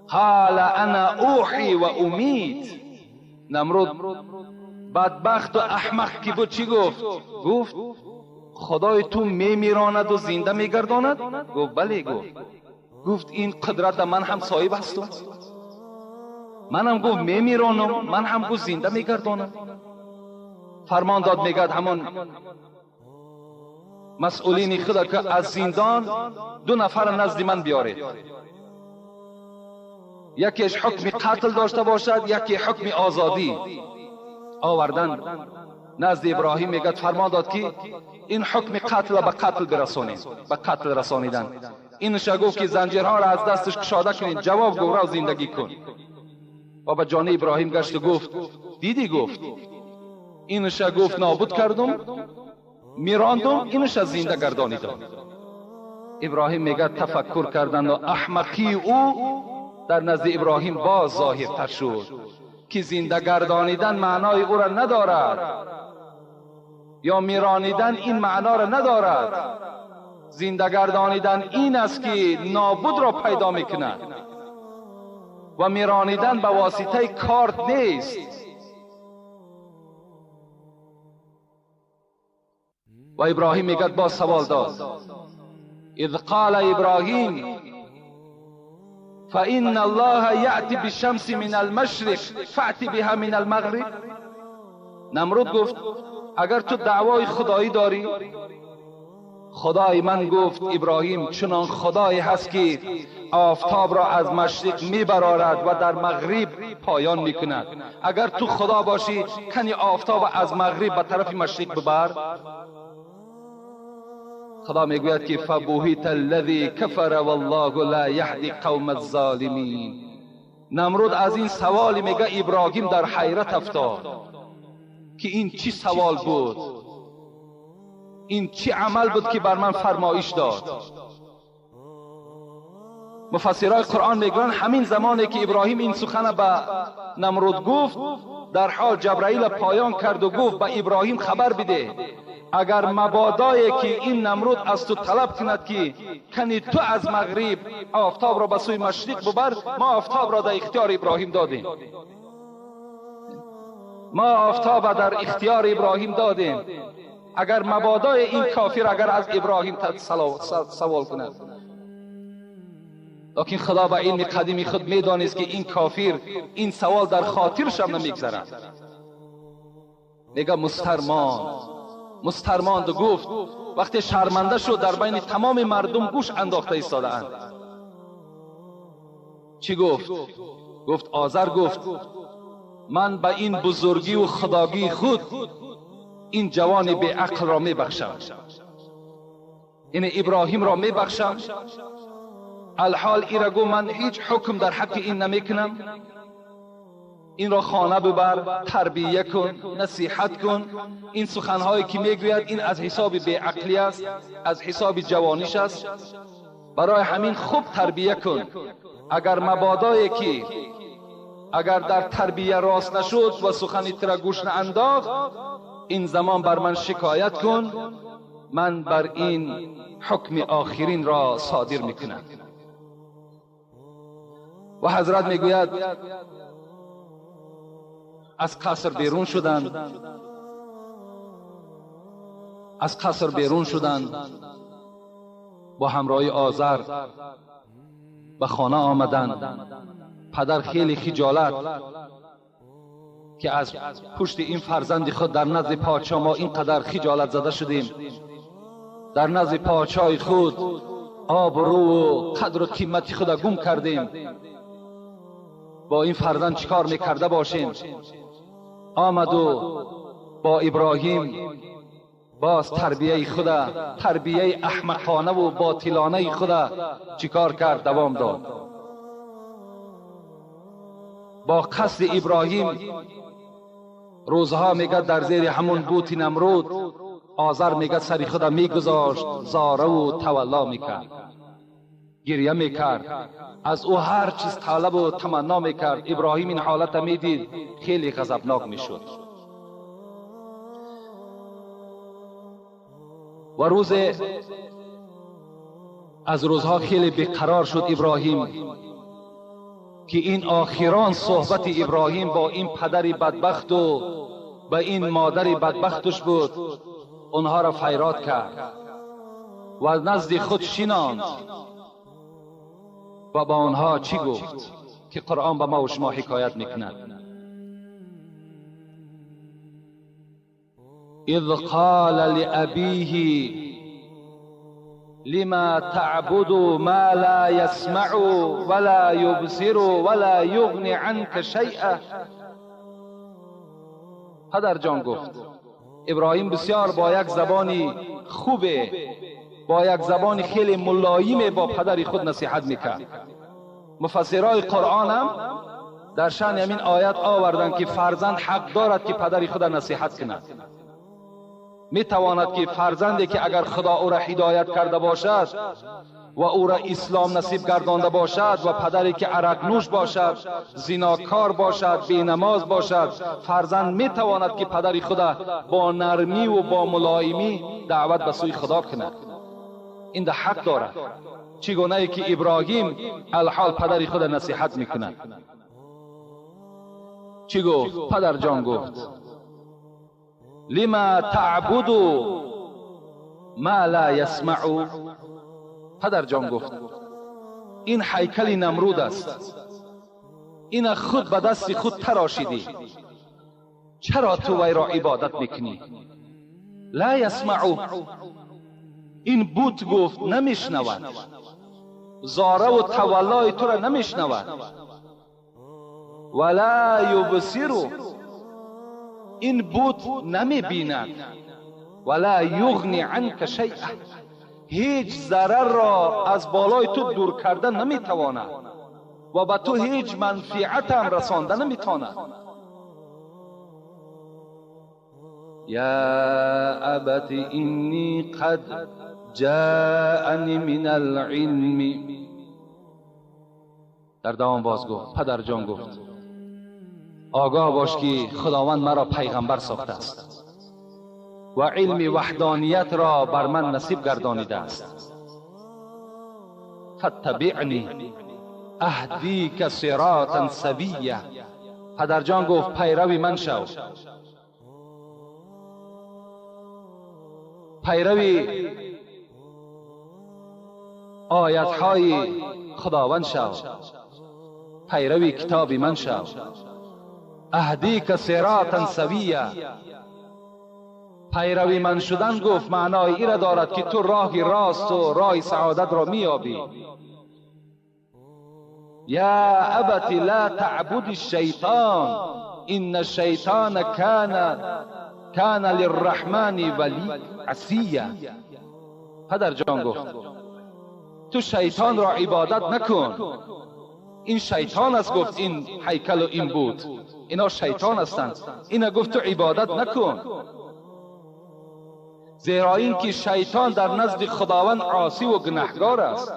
Speaker 2: قال انا اوحی و امیت. نمرود بدبخت و احمق کی بود چی گفت؟ گفت خدای تو میمیراند و زنده میگرداند؟ گفت بله. گفت این قدرت من هم صاحب هستم، منم گفت میمیرانم، من هم گفت زنده میگردانم. فرمان داد میگد همون مسئولین خدا که از زندان 2 نفر نزد من بیارید، یکیش حکم قتل داشته باشد، یکی حکم آزادی. آوردن نزد ابراهیم، میگد فرمان داد که این حکم قتل به قتل برسانید، به قتل رسانیدن. اینش گفت که زنجیرها را از دستش کشاده کنید، جواب گفت را زندگی کن. و به جان ابراهیم گشت و گفت دیدی؟ گفت اینش گفت نابود کردم، میراندم، اینش زنده گردانیدم. ابراهیم میگه تفکر کردن و احمقی او در نزد ابراهیم باز ظاهرتر شد که زنده گردانیدن معنای او را ندارد، یا میرانیدن این معنا را ندارد. زنده گردانیدن این است که نابود را پیدا میکند و میرانیدن به واسطه کارت نیست. و ابراهیم میگه باز سوال داد، اذ قال ابراهیم فإن الله یأتی بالشمس من المشرق فأت بها من المغرب. نمرود گفت اگر تو دعوای خدایی داری، خدای من گفت ابراهیم چنان خدایی هست که آفتاب را از مشرق میبرارد و در مغرب پایان میکند، اگر تو خدا باشی کنی آفتاب از مغرب به طرف مشرق ببر. خدا میگوید که فبهت الذی کفر والله لا یهدی قوم الظالمین. نمرود از این سوال میگه ابراهیم در حیرت افتاد که این چی سوال بود، این چی عمل بود که بر من فرمایش داد. مفسرای قرآن میگویند همین زمانی که ابراهیم این سخن به نمرود گفت، در حال جبرائیل پایان کرد و گفت به ابراهیم خبر بده اگر مبادایی که این نمرود از تو طلب کند که کنی تو از مغرب آفتاب را به سوی مشرق ببر، ما آفتاب را در اختیار ابراهیم دادیم، ما آفتاب را در اختیار ابراهیم دادیم. اگر مبادای این کافر اگر از ابراهیم سوال کند، لیکن خدا به علم قدیمی خود میدانست که این کافر این سوال در خاطرش هم نمیگذرد. میگه مسترماند و گفت وقتی شرمنده شد در بین تمام مردم گوش انداخته ایستاده‌اند. چی گفت؟ گفت آذر گفت من به این بزرگی و خداگی خود این جوان بی عقل را میبخشم، این ابراهیم را میبخشم. الحال ایرا گو من هیچ حکم در حق این نمیکنم، این را خانه ببر، تربیه کن، نصیحت کن. این سخنهایی که میگوید این از حساب بیعقلی است، از حساب جوانیش است، برای همین خوب تربیه کن. اگر مبادایی که اگر در تربیه راست نشد و سخنی تر گوش نانداخت، این زمان بر من شکایت کن، من بر این حکم آخرین را صادر میکنم. و حضرت میگوید از قصر بیرون شدند، از قصر بیرون شدند، با همراهی آذر به خانه آمدند. پدر خیلی خجالت که از پشت این فرزند خود در نزد پادشاه ما اینقدر خجالت زده شدیم، در نزد پادشاه خود آبرو و قدر و قیمت خود را گم کردیم، با این فرزند چیکار میکرده باشیم؟ آمد و با ابراهیم باز تربیه خدا، تربیه احمقانه و باطلانه خدا چیکار کرد؟ دوام داد. با قصد ابراهیم روزها میگه در زیر همون بوت نمرود آذر میگه سری خدا میگذاشت، زاره و تولا میکرد، گریه میکرد، از او هر چیز طلب و تمنا میکرد. ابراهیم این حالت میدید، خیلی غضبناک میشد. و روز از روزها خیلی بیقرار شد ابراهیم که این آخران صحبت ابراهیم با این پدر بدبخت و به این مادر بدبختش بود اونها را فیراد کرد و از نزد خود شناند و با آنها چی گفت که قرآن به ما و شما حکایت میکند. اذ قال لأبیه لما تعبد ما لا يسمع ولا يبصر ولا يغني عنك شيئا. پدر جان گفت، ابراهیم بسیار با یک زبانی خوبه، با یک زبان خیلی ملایم با پدر خود نصیحت میکرد. مفسرای قرآن هم در شأن همین آیت آوردند که فرزند حق دارد که پدر خود نصیحت کند. میتواند که فرزندی که اگر خدا او را هدایت کرده باشد و او را اسلام نصیب گردانده باشد و پدری که عرق نوش باشد، زیناکار باشد، بینماز باشد، فرزند میتواند که پدر خود با نرمی و با ملایمی دعوت به سوی خدا کند. این ده حق دارد. چگونه ای که ابراهیم الحال پدر خود نصیحت میکند. چی گفت؟ پدر جان گفت لما تعبد ما لا یسمع. پدر جان گفت این هیکل نمرود است، این خود به دست خود تراشیدی، چرا تو وی را عبادت میکنی؟ لا یسمع، این بت گفت نمیشنود، زاره و تولای تو را نمیشنود. ولا یبصر، این بت نمیبیند. ولا یغنی عنک شیئا، هیچ ضرر را از بالای تو دور کرده نمیتواند و به تو هیچ منفعت هم رسانده نمیتواند. یا ابت انی قد جاءنی من العلم. در دوام باز گفت، پدر جان گفت آگاه باش که خداوند مرا پیغمبر ساخته است و علم وحدانیت را بر من نصیب گردانیده است. فاتبعنی اهدیک صراطا سویا. پدر جان گفت پیروی من شو، پیروی آیت‌های خداوند شو، پیروی کتاب من شو. اهدیک صراطا سویا، پیروی من شدن گفت معنای ای را دارد که تو راه راست و راه سعادت را میابی. یا ابت لا تعبد الشیطان ان الشیطان کان للرحمن ولی عصیا. پدر جان گفت تو شیطان را عبادت نکن، این شیطان است. گفت این هیکل و این بود، اینا شیطان هستند. اینا گفت تو عبادت نکن، زیرا اینکه شیطان در نزد خداوند عاصی و گناهکار است.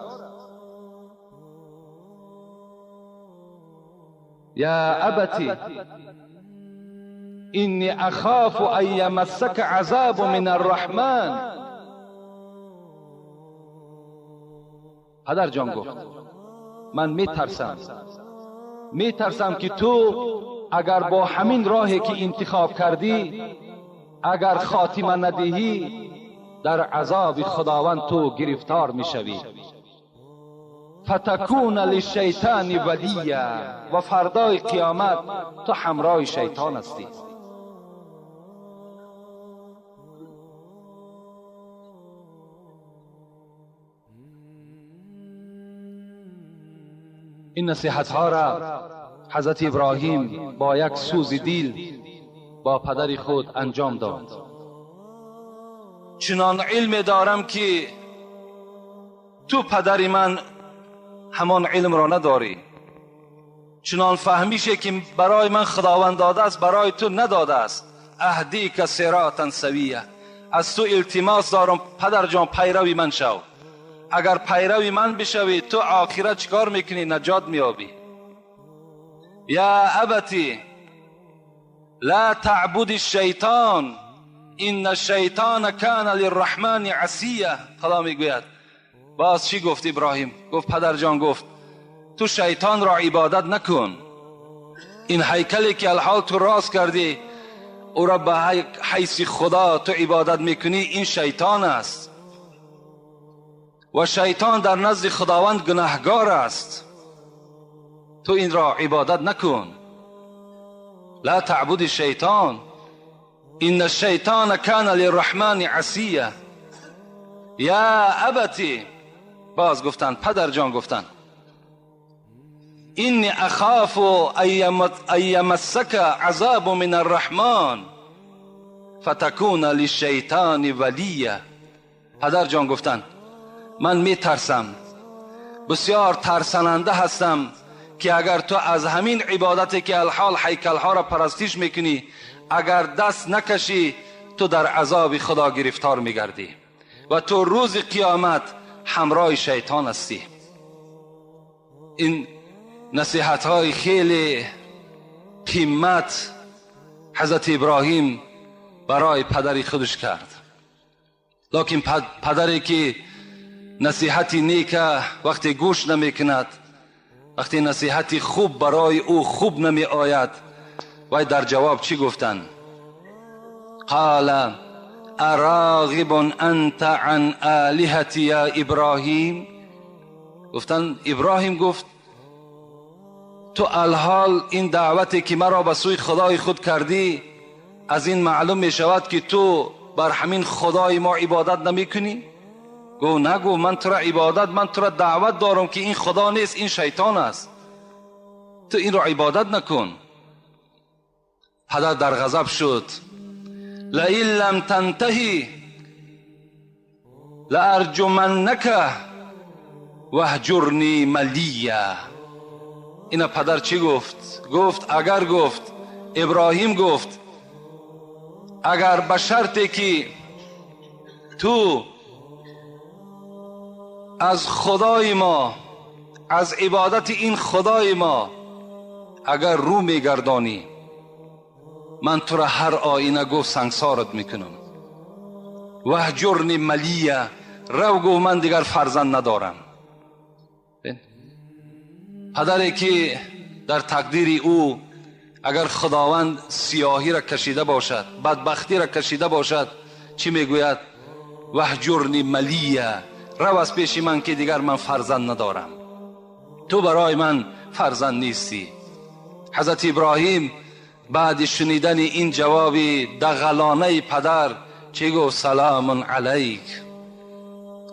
Speaker 2: یا ابتی انی اخاف ان یمسک عذاب من الرحمن. پدر جان گفت من میترسم که تو اگر با همین راهی که انتخاب کردی اگر خاتمه ندهی در عذاب خداوند تو گرفتار میشوی. فتکون للشیطان ولیا، و فردای قیامت تو همراه شیطان هستی. این نصیحت ها را حضرت ابراهیم با یک سوز دل با پدر خود انجام داد.
Speaker 1: چنان علم دارم که تو پدر من همان علم را نداری، چنان فهمیشه که برای من خداوند داده است برای تو نداده است. اهدیک صراطا سویه، از تو التماس دارم پدر جان پیروی من شو. اگر پیروی من بشوی تو آخرت چیکار میکنی؟ نجات میابی. یا ابتی لا تعبد الشیطان ان الشیطان کان للرحمن عصیا. خدا میگوید باز چی گفت ابراهیم؟ گفت پدر جان گفت تو شیطان را عبادت نکن، این هیکلی که الحال تو راست کردی
Speaker 2: او را به حیث خدا تو عبادت میکنی، این شیطان است و شیطان در نزد خداوند گناهگار است، تو این را عبادت نکن. لا تعبد الشیطان ان الشیطان کان للرحمن عصیه. یا ابتی، باز گفتن پدر جان گفتن اینی اخاف ان یمسک عذاب من الرحمن فتکون للشیطان ولیه. پدر جان گفتن من میترسم، بسیار ترسننده هستم که اگر تو از همین عبادتی که الحال هیکلها را پرستش میکنی اگر دست نکشی تو در عذاب خدا گرفتار میگردی و تو روز قیامت همراه شیطان هستی. این نصیحت های خیلی قیمت حضرت ابراهیم برای پدر خودش کرد. لکن پدری که نصیحت نیک وقتی گوش نمی کند، وقتی نصیحت خوب برای او خوب نمی آید، وی در جواب چی گفتن؟ قال اراغب انت عن آلهتی یا ابراهیم. گفتن ابراهیم گفت تو الحال این دعوتی که مرا به سوی خدای خود کردی از این معلوم می شود که تو بر همین خدای ما عبادت نمی کنی؟ گو نگو من تو را عبادت، من تو را دعوت دارم که این خدا نیست، این شیطان است، تو این را عبادت نکن. پدر در غضب شد. لئن لم تنتهی لارجمنک واهجرنی ملیا. اینا پدر چی گفت؟ گفت اگر، گفت ابراهیم گفت اگر به شرطی که تو از خدای ما، از عبادت این خدای ما اگر رو میگردانی، من تو را هر آینه گفت سنگسارت میکنم. وهجرنی ملیه، رو گفت من دیگر فرزند ندارم. پدری که در تقدیر او اگر خداوند سیاهی را کشیده باشد، بدبختی را کشیده باشد، چی میگوید؟ وهجرنی ملیه، رو از پیش من که دیگر من فرزند ندارم، تو برای من فرزند نیستی. حضرت ابراهیم بعد شنیدن این جواب دغلانه پدر چی گفت؟ سلام علیک.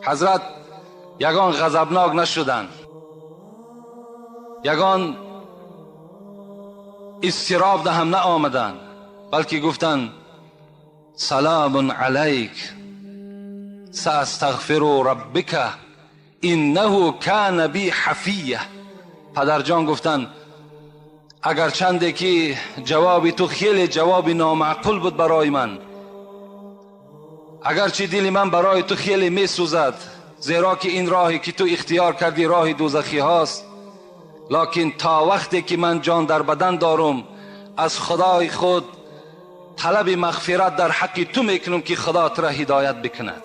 Speaker 2: حضرت یگان غضبناک نشدند، یگان اضطراب ده هم نآمدند، بلکه گفتند سلام علیک ساستغفر ربک انه کان بی حفیه. پدر جان گفتند اگرچنده که جواب تو خیلی جواب نامعقول بود برای من، اگرچه دل من برای تو خیلی میسوزد، زیرا که این راهی که تو اختیار کردی راه دوزخی هاست، لکن تا وقتی که من جان در بدن دارم از خدای خود طلب مغفرت در حق تو میکنم که خدا تو را هدایت بکند.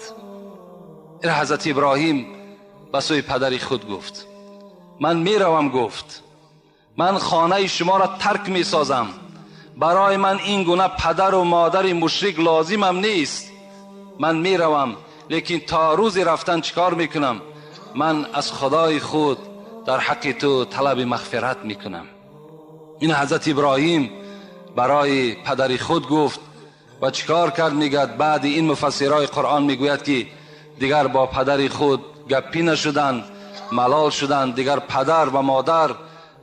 Speaker 2: این حضرت ابراهیم به سوی پدر خود گفت من میروم، گفت من خانه شما را ترک میسازم، برای من این گونه پدر و مادر مشرک لازمم نیست، من میروم، لیکن تا روز رفتن چیکار میکنم؟ من از خدای خود در حق تو طلب مغفرت میکنم. این حضرت ابراهیم برای پدر خود گفت و چیکار کرد؟ میگد بعد این مفسرای قرآن میگوید که دیگر با پدر خود گپی نشدند، ملال شدند، دیگر پدر و مادر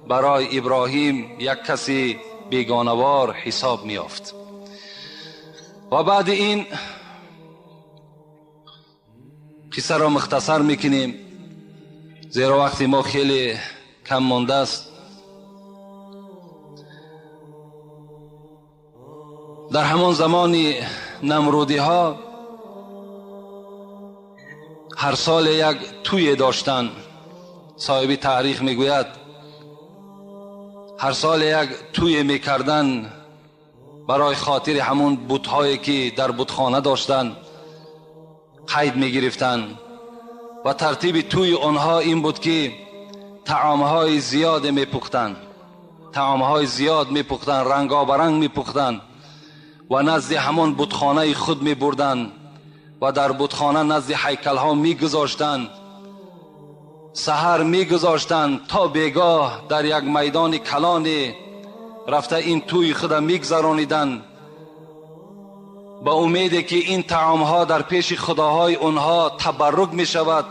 Speaker 2: برای ابراهیم یک کسی بیگانوار حساب میافت. و بعد این قصه را مختصر میکنیم زیرا وقتی ما خیلی کم مانده است. در همان زمان نمرودی ها هر سال یک توی داشتن. صاحب تاریخ میگوید هر سال یک توی میکردن برای خاطر همون بت‌هایی که در بتخانه داشتن قید میگرفتن و ترتیب توی آنها این بود که طعامهای زیاد میپختن، طعامهای زیاد میپختن، رنگابرنگ میپختن و نزد همان بتخانه خود می بردن و در بتخانه نزد هیکل ها می گذاشتن، سحر می گذاشتن تا بیگاه در یک میدان کلان رفته این توی خود می گذرانیدن، با امید که این طعام ها در پیش خداهای آنها تبرک می شود.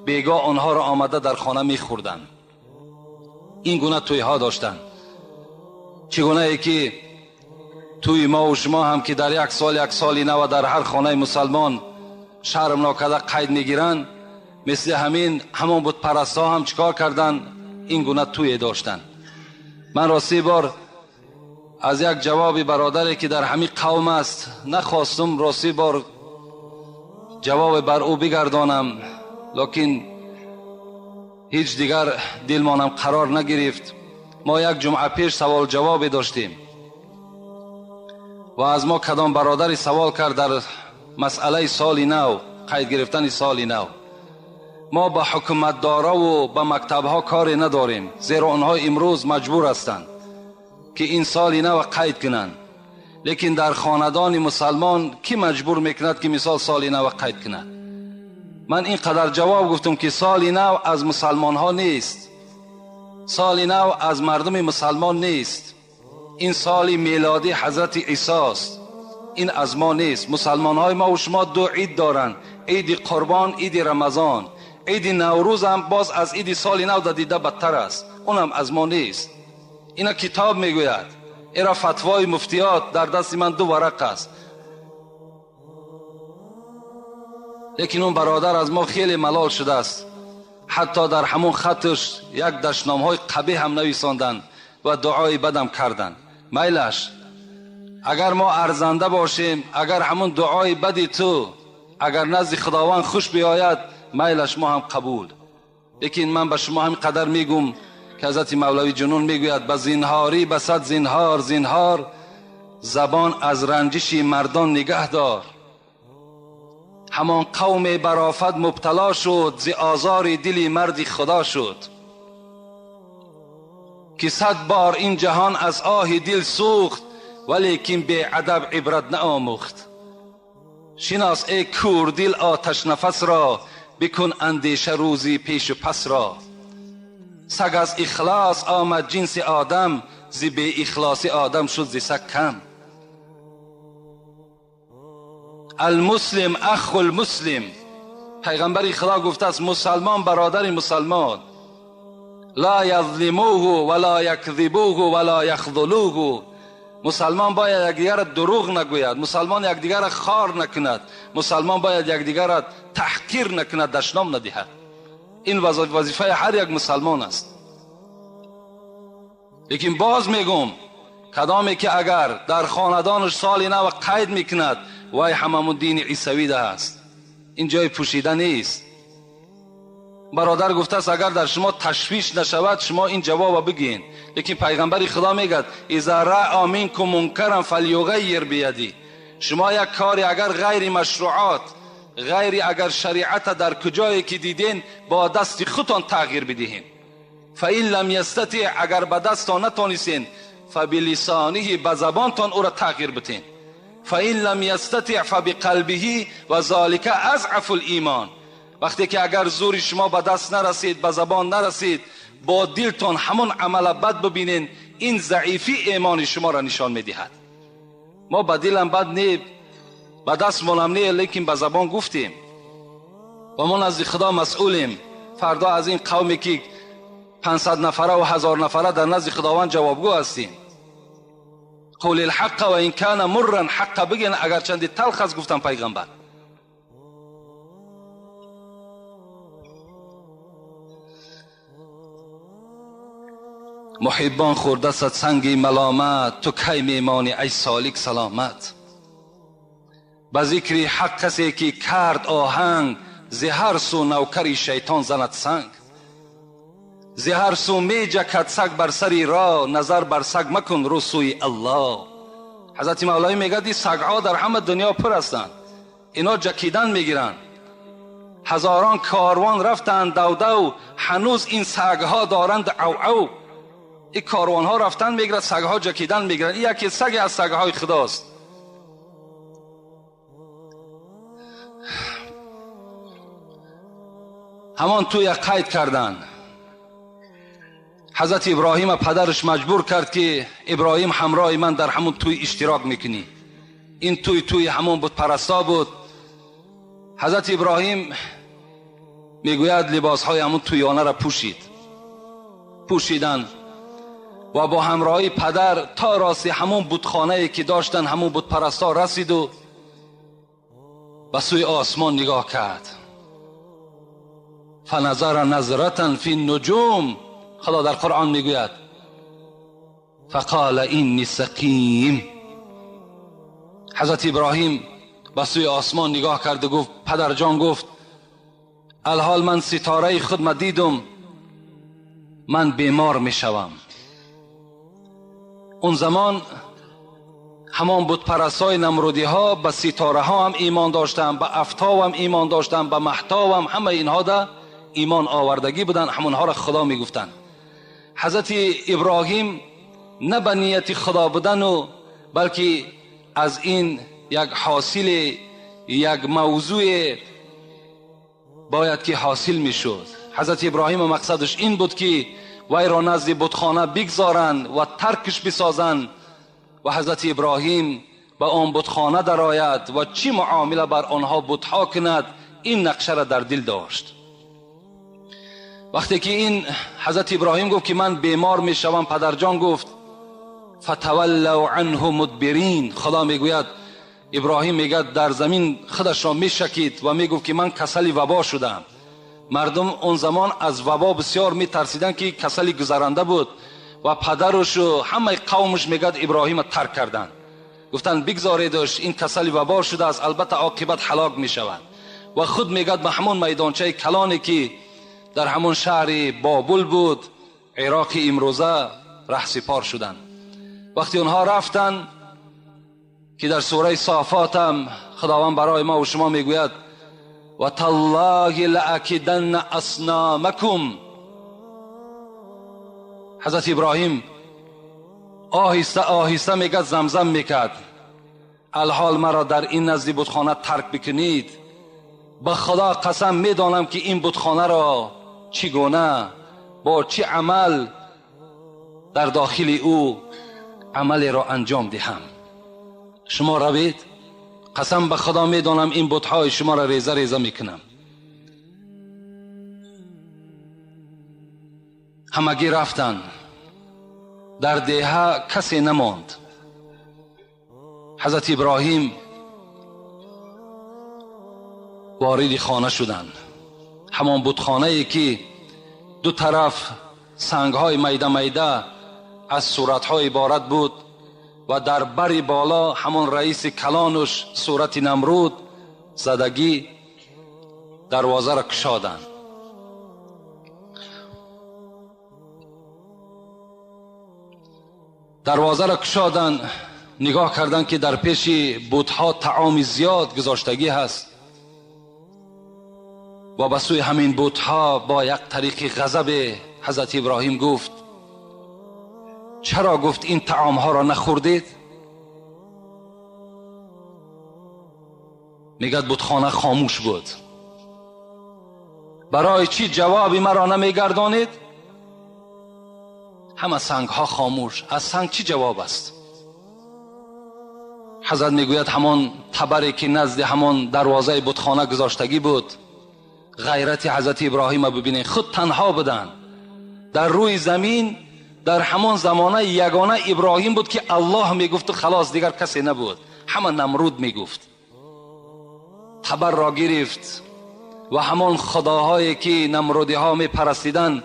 Speaker 2: بیگاه آنها را آمده در خانه می خوردن. این گونه توی ها داشتن. چگونه ای که توی ما و شما هم که در یک سال یک سالی نو در هر خانه مسلمان شرم ناکرده قید میگیرن، مثل همین همان بت پرست ها هم چیکار کردن؟ این گونه توی داشتن. من راستی بار از یک جواب برادری که در همین قوم است نخواستم راستی بار جواب بر او بگردانم، لکن هیچ دیگر دلمانم قرار نگرفت. ما یک جمعه پیش سوال جواب داشتیم و از ما کدام برادری سوال کرد در مسئله سال نو، قید گرفتن سال نو. ما به حکومتدارا و به مکتبها کاری نداریم، زیرا آنها امروز مجبور هستند که این سال نو قید کنند. لیکن در خاندان مسلمان کی مجبور میکند که مثال سال نو قید کند؟ من اینقدر جواب گفتم که سال نو از مسلمان ها نیست، سال نو از مردم مسلمان نیست، این سال میلادی حضرت عیسی است، این از ما نیست. مسلمان های ما و شما دو عید دارند، عید قربان، عید رمضان. عید نوروز هم باز از عید سال نو دیده بدتر است، اونم از ما نیست. اینا کتاب میگوید، ایرا فتوای مفتیات در دست من دو ورق است. لیکن اون برادر از ما خیلی ملال شده است، حتی در همون خطش یک دشنام های قبیح هم نویساندند و دعای بدم کردند. میلش اگر ما ارزنده باشیم، اگر همون دعای بدی تو اگر نزد خداوند خوش بیاید، میلش ما هم قبول. لیکن من به شما هم قدر میگم که حضرت مولوی جنون میگوید به زینهاری به صد زینهار زینهار، زبان از رنجش مردان نگه دار. همان قوم برافت مبتلا شد، ز آزار دل مردی خدا شد. که صد بار این جهان از آه دل سوخت، ولیکن بی ادب عبرت نآموخت. شناس ای کور دل آتش نفس را، بکن اندیشه روزی پیش و پس را. سگ از اخلاص آمد جنس آدم، ز بی اخلاصی آدم شد ز سگ کم. المسلم اخ المسلم، پیغمبر خدا گفته است مسلمان برادر مسلمان. لا یظلموه ولا یکذبوه ولا یخذلوه. مسلمان باید یکدیگر را دروغ نگوید، مسلمان یکدیگر را خار نکند، مسلمان باید یکدیگر را تحقیر نکند، دشنام ندهد. این وظیفه هر یک مسلمان است. لیکن باز میگم کدامی که اگر در خاندانش سال نو قید میکند، وای هممون دین عیسوی ده است، این جای پوشیده نیست. برادر گفته است اگر در شما تشویش نشود شما این جواب بگین. لیکن پیغمبر خدا میگد اذا رأى منکم منکرا فلیغیر بیدی. شما یک کاری اگر غیر مشروعات، غیر اگر شریعت در کجایی که دیدین، با دست خودتان تغییر بدهین. فإن لم یستطع، اگر به دستتان نتانستین، فبلسانه، به زبانتان او را تغییر بدین. فإن لم یستطع فبقلبه و ذلک اضعف الایمان. وقتی که اگر زور شما به دست نرسید، به زبان نرسید، با دلتان همون عمل بد ببینین، این ضعیفی ایمان شما را نشان میدهد. ما به دلم بد نی، به دست مانم نی، لیکن به زبان گفتیم و ما نزد خدا مسئولیم. فردا از این قومی که 500 نفره و 1000 نفره در نزد خداوند جوابگو هستیم. قول الحق و این کان مرا، حق بگین اگر چندی تلخ است، گفتم پیغمبر. محبان خورده صد سنگ ملامت، تو کی میمانی ای سالک سلامت. به ذکر حق کسی که کرد آهنگ، ز هر سو نوکری شیطان زند سنگ. ز هر سو می جکد سگ بر سری را، نظر بر سگ مکن رو سوی الله. حضرت مولوی میگه این سگها در همه دنیا پر هستند، اینا جکیدن میگیرن. هزاران کاروان رفتند دو دو، هنوز این سگها دارند او او. این کاروان ها رفتن میگیرن، سگها جکیدن میگیرن. این یکی سگ از سگهای خداست. Ҳамон туя қайд карданд. Ҳазрати Иброҳим падараш маҷбур кард ки Иброҳим ҳамроҳи ман дар ҳамон туй иштирок мекунӣ. Ин туй туи ҳамон бутпарасто буд. Ҳазрати Иброҳим мегӯяд либосҳои ҳамон туёна ра пӯшид. Пӯшиданд ва бо ҳамроҳии падар то рости ҳамон бутхонае ки доштанд, ҳамон бутпарасто расиду ба сӯи осмон нигоҳ кард. فنظر نظرة فی النجوم، خدا در قرآن میگوید فقال اینی سقیم. حضرت ابراهیم به سوی آسمان نگاه کرد و گفت، پدر جان گفت الحال من ستاره خود ما دیدم، من بیمار میشوم. اون زمان همان بتپرستای نمرودی ها به ستاره ها هم ایمان داشتن، به افتاب هم ایمان داشتن، به مهتاب هم، همه اینها ده ایمان آوردگی بودن، همونها را خدا میگفتن. حضرت ابراهیم نه به نیت خدا بودن و بلکه از این یک حاصل، یک موضوع باید که حاصل میشد. حضرت ابراهیم مقصدش این بود که وی را نزد بتخانه بگذارند و ترکش بسازند و حضرت ابراهیم به آن بتخانه درآید و چی معامله بر آنها بتها کند، این نقشه را در دل داشت. وقتی که این حضرت ابراهیم گفت که من بیمار میشوم، پدرجان گفت فتولوا عنه مدبرین. خدا میگوید ابراهیم میگه در زمین خودش را میشکید و میگفت که من کسلی وبا شدم. مردم اون زمان از وبا بسیار میترسیدن که کسلی گذرانده بود و پدرش و همه قومش میگه ابراهیم ترک کردن، گفتن بگذاریدش این کسلی وبا شده است، البته عاقبت هلاک میشود. و خود میگه به همون میدانچه کلانی که در همون شهر بابل بود، عراق امروزه، رهسپار شدند. وقتی اونها رفتن که در سوره صافات هم خداوند برای ما و شما میگوید و تالله لأکیدن اصنامکم. حضرت ابراهیم آهسته آهسته میگه زمزم میکرد، الحال مرا در این نزد بتخانه ترک بکنید، به خدا قسم میدانم که این بتخانه را چگونه با چه عمل در داخل او عمل را انجام دهم. شما روید، قسم به خدا میدانم این بتهای شما را ریزه ریزه میکنم. همگی رفتن، در دیه کسی نماند. حضرت ابراهیم وارد خانه شدند، همان بتخانه ای که دو طرف سنگهای میده میده از صورتهای عبارت بود و در بر بالا همان رئیس کلانش صورت نمرود زدگی، دروازه را کشادند. دروازه را کشادند، نگاه کردند که در پیش بتها طعام زیاد گذاشتگی هست و به سوی همین بتها با یک طریق غضب حضرت ابراهیم گفت چرا گفت این طعام ها را نخوردید؟ میگد بتخانه خاموش بود. برای چی جوابی مرا نمیگردانید؟ همه سنگ ها خاموش، از سنگ چی جواب است؟ حضرت میگوید همان تبری که نزد همان دروازه بتخانه گذاشتگی بود، غیرت حضرت ابراهیم ببینید، خود تنها بودند در روی زمین، در همان زمانه یگانه ابراهیم بود که الله میگفت و خلاص، دیگر کسی نبود، همه نمرود میگفت. تبر را گرفت و همان خداهایی که نمرودی ها میپرستیدند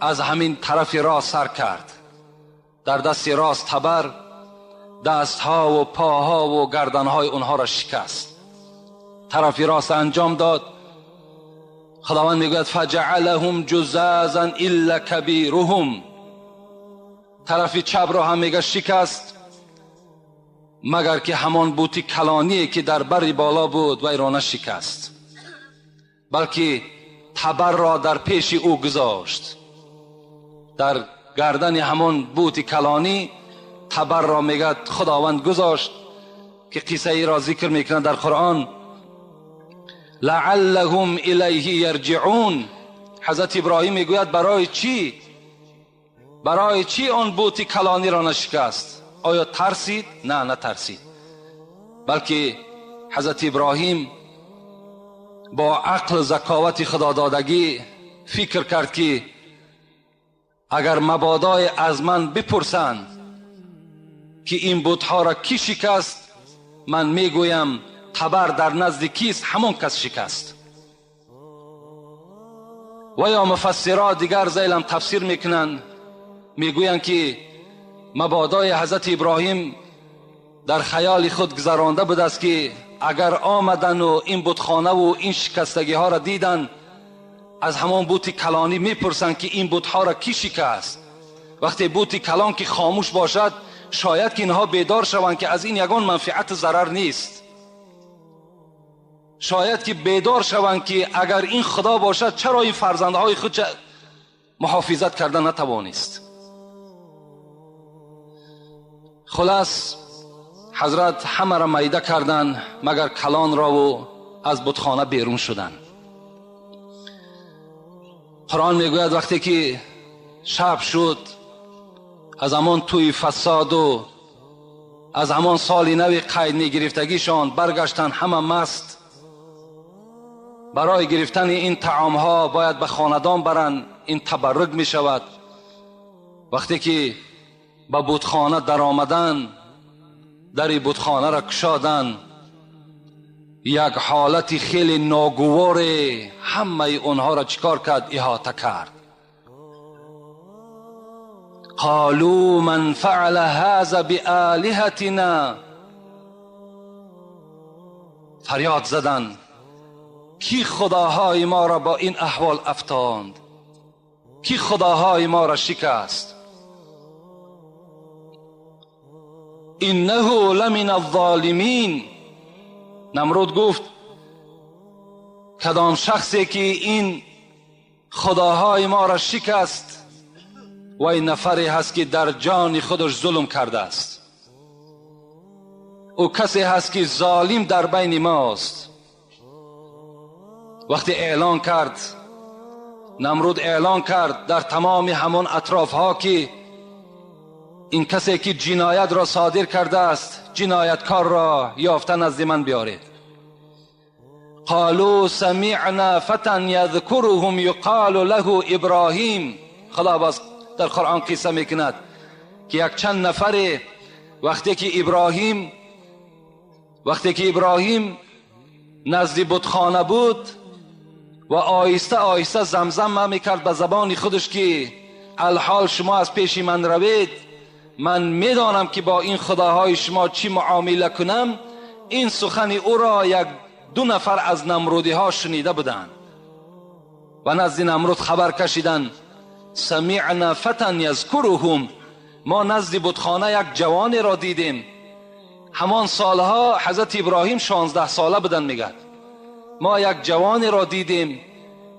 Speaker 2: از همین طرف راست سر کرد. در دست راست تبر، دستها و پاها و گردنهای اونها را شکست. طرف راست انجام داد. خداوند میگوید فجعلهم جزازا الا کبیرهم. طرف چپ را هم میگه شکست، مگر که همان بوتی کلانی که در بر بالا بود و را نشکست، بلکه تبر را در پیش او گذاشت. در گردن همان بوتی کلانی تبر را میگه خداوند گذاشت که قصه ای را ذکر میکنه در قرآن. لعلهم الیه یرجعون. حضرت ابراهیم میگوید برای چی؟ برای چی آن بوت کلانی را نشکست؟ آیا ترسید؟ نه، نترسید، بلکه حضرت ابراهیم با عقل و ذکاوت خدادادگی فکر کرد که اگر مبادای از من بپرسند که این بتها را کی شکست، من میگویم تبر در نزد کیست، همون کس شکست. و یا مفسرها دیگر ذیلم تفسیر میکنند، میگویند که مبادای حضرت ابراهیم در خیال خود گذرانده بود است که اگر آمدن و این بتخانه و این شکستگی ها را دیدن، از همان بت کلانی میپرسند که این بتها را کی شکست. وقتی بت کلان که خاموش باشد، شاید که اینها بیدار شوند که از این یگان منفعت ضرر نیست. شاید که بیدار شوند که اگر این خدا باشد چرا این فرزندهای خود محافظت کرده نتوانست. خلاص حضرت همه را میده کردند مگر کلان را و از بتخانه بیرون شدند. قرآن میگوید وقتی که شب شد، از همان توی فساد و از همان سال نوی قید میگرفتگیشان برگشتن همه مست. برای گرفتن این طعام ها باید به خاندان برن، این تبرک می شود. وقتی که به بتخانه در آمدن، در بتخانه را کشادن، یک حالت خیلی ناگوار همه اونها را چیکار کرد؟ احاطه کرد. قالوا من فعل هذا بآلهتنا، فریاد زدن کی خداهای ما را با این احوال افتاند، کی خداهای ما را شکست. انه لمن الظالمین. نمرود گفت کدام شخصی که این خداهای ما را شکست و این نفری هست که در جان خودش ظلم کرده است، او کسی هست که ظالم در بین ماست. وقتی اعلان کرد، نمرود اعلان کرد در تمام همان اطراف ها که این کسی که جنایت را صادر کرده است، جنایتکار را یافته نزد من بیارید. قالوا سمعنا فتى یذکرهم یقال له ابراهیم. خدا باز در قرآن قصه میکند که یک چند نفر وقتی که ابراهیم نزد بتخانه بود و آهسته آهسته زمزم میکرد به زبان خودش که الحال شما از پیش من روید، من میدانم که با این خداهای شما چی معامله کنم. این سخن او را یک دو نفر از نمرودی ها شنیده بودند و نزد نمرود خبر کشیدند. سمعنا فتى یذکرهم، ما نزد بتخانه یک جوانی را دیدیم. همان سالها حضرت ابراهیم 16 ساله بودند. میگد ما یک جوانی را دیدیم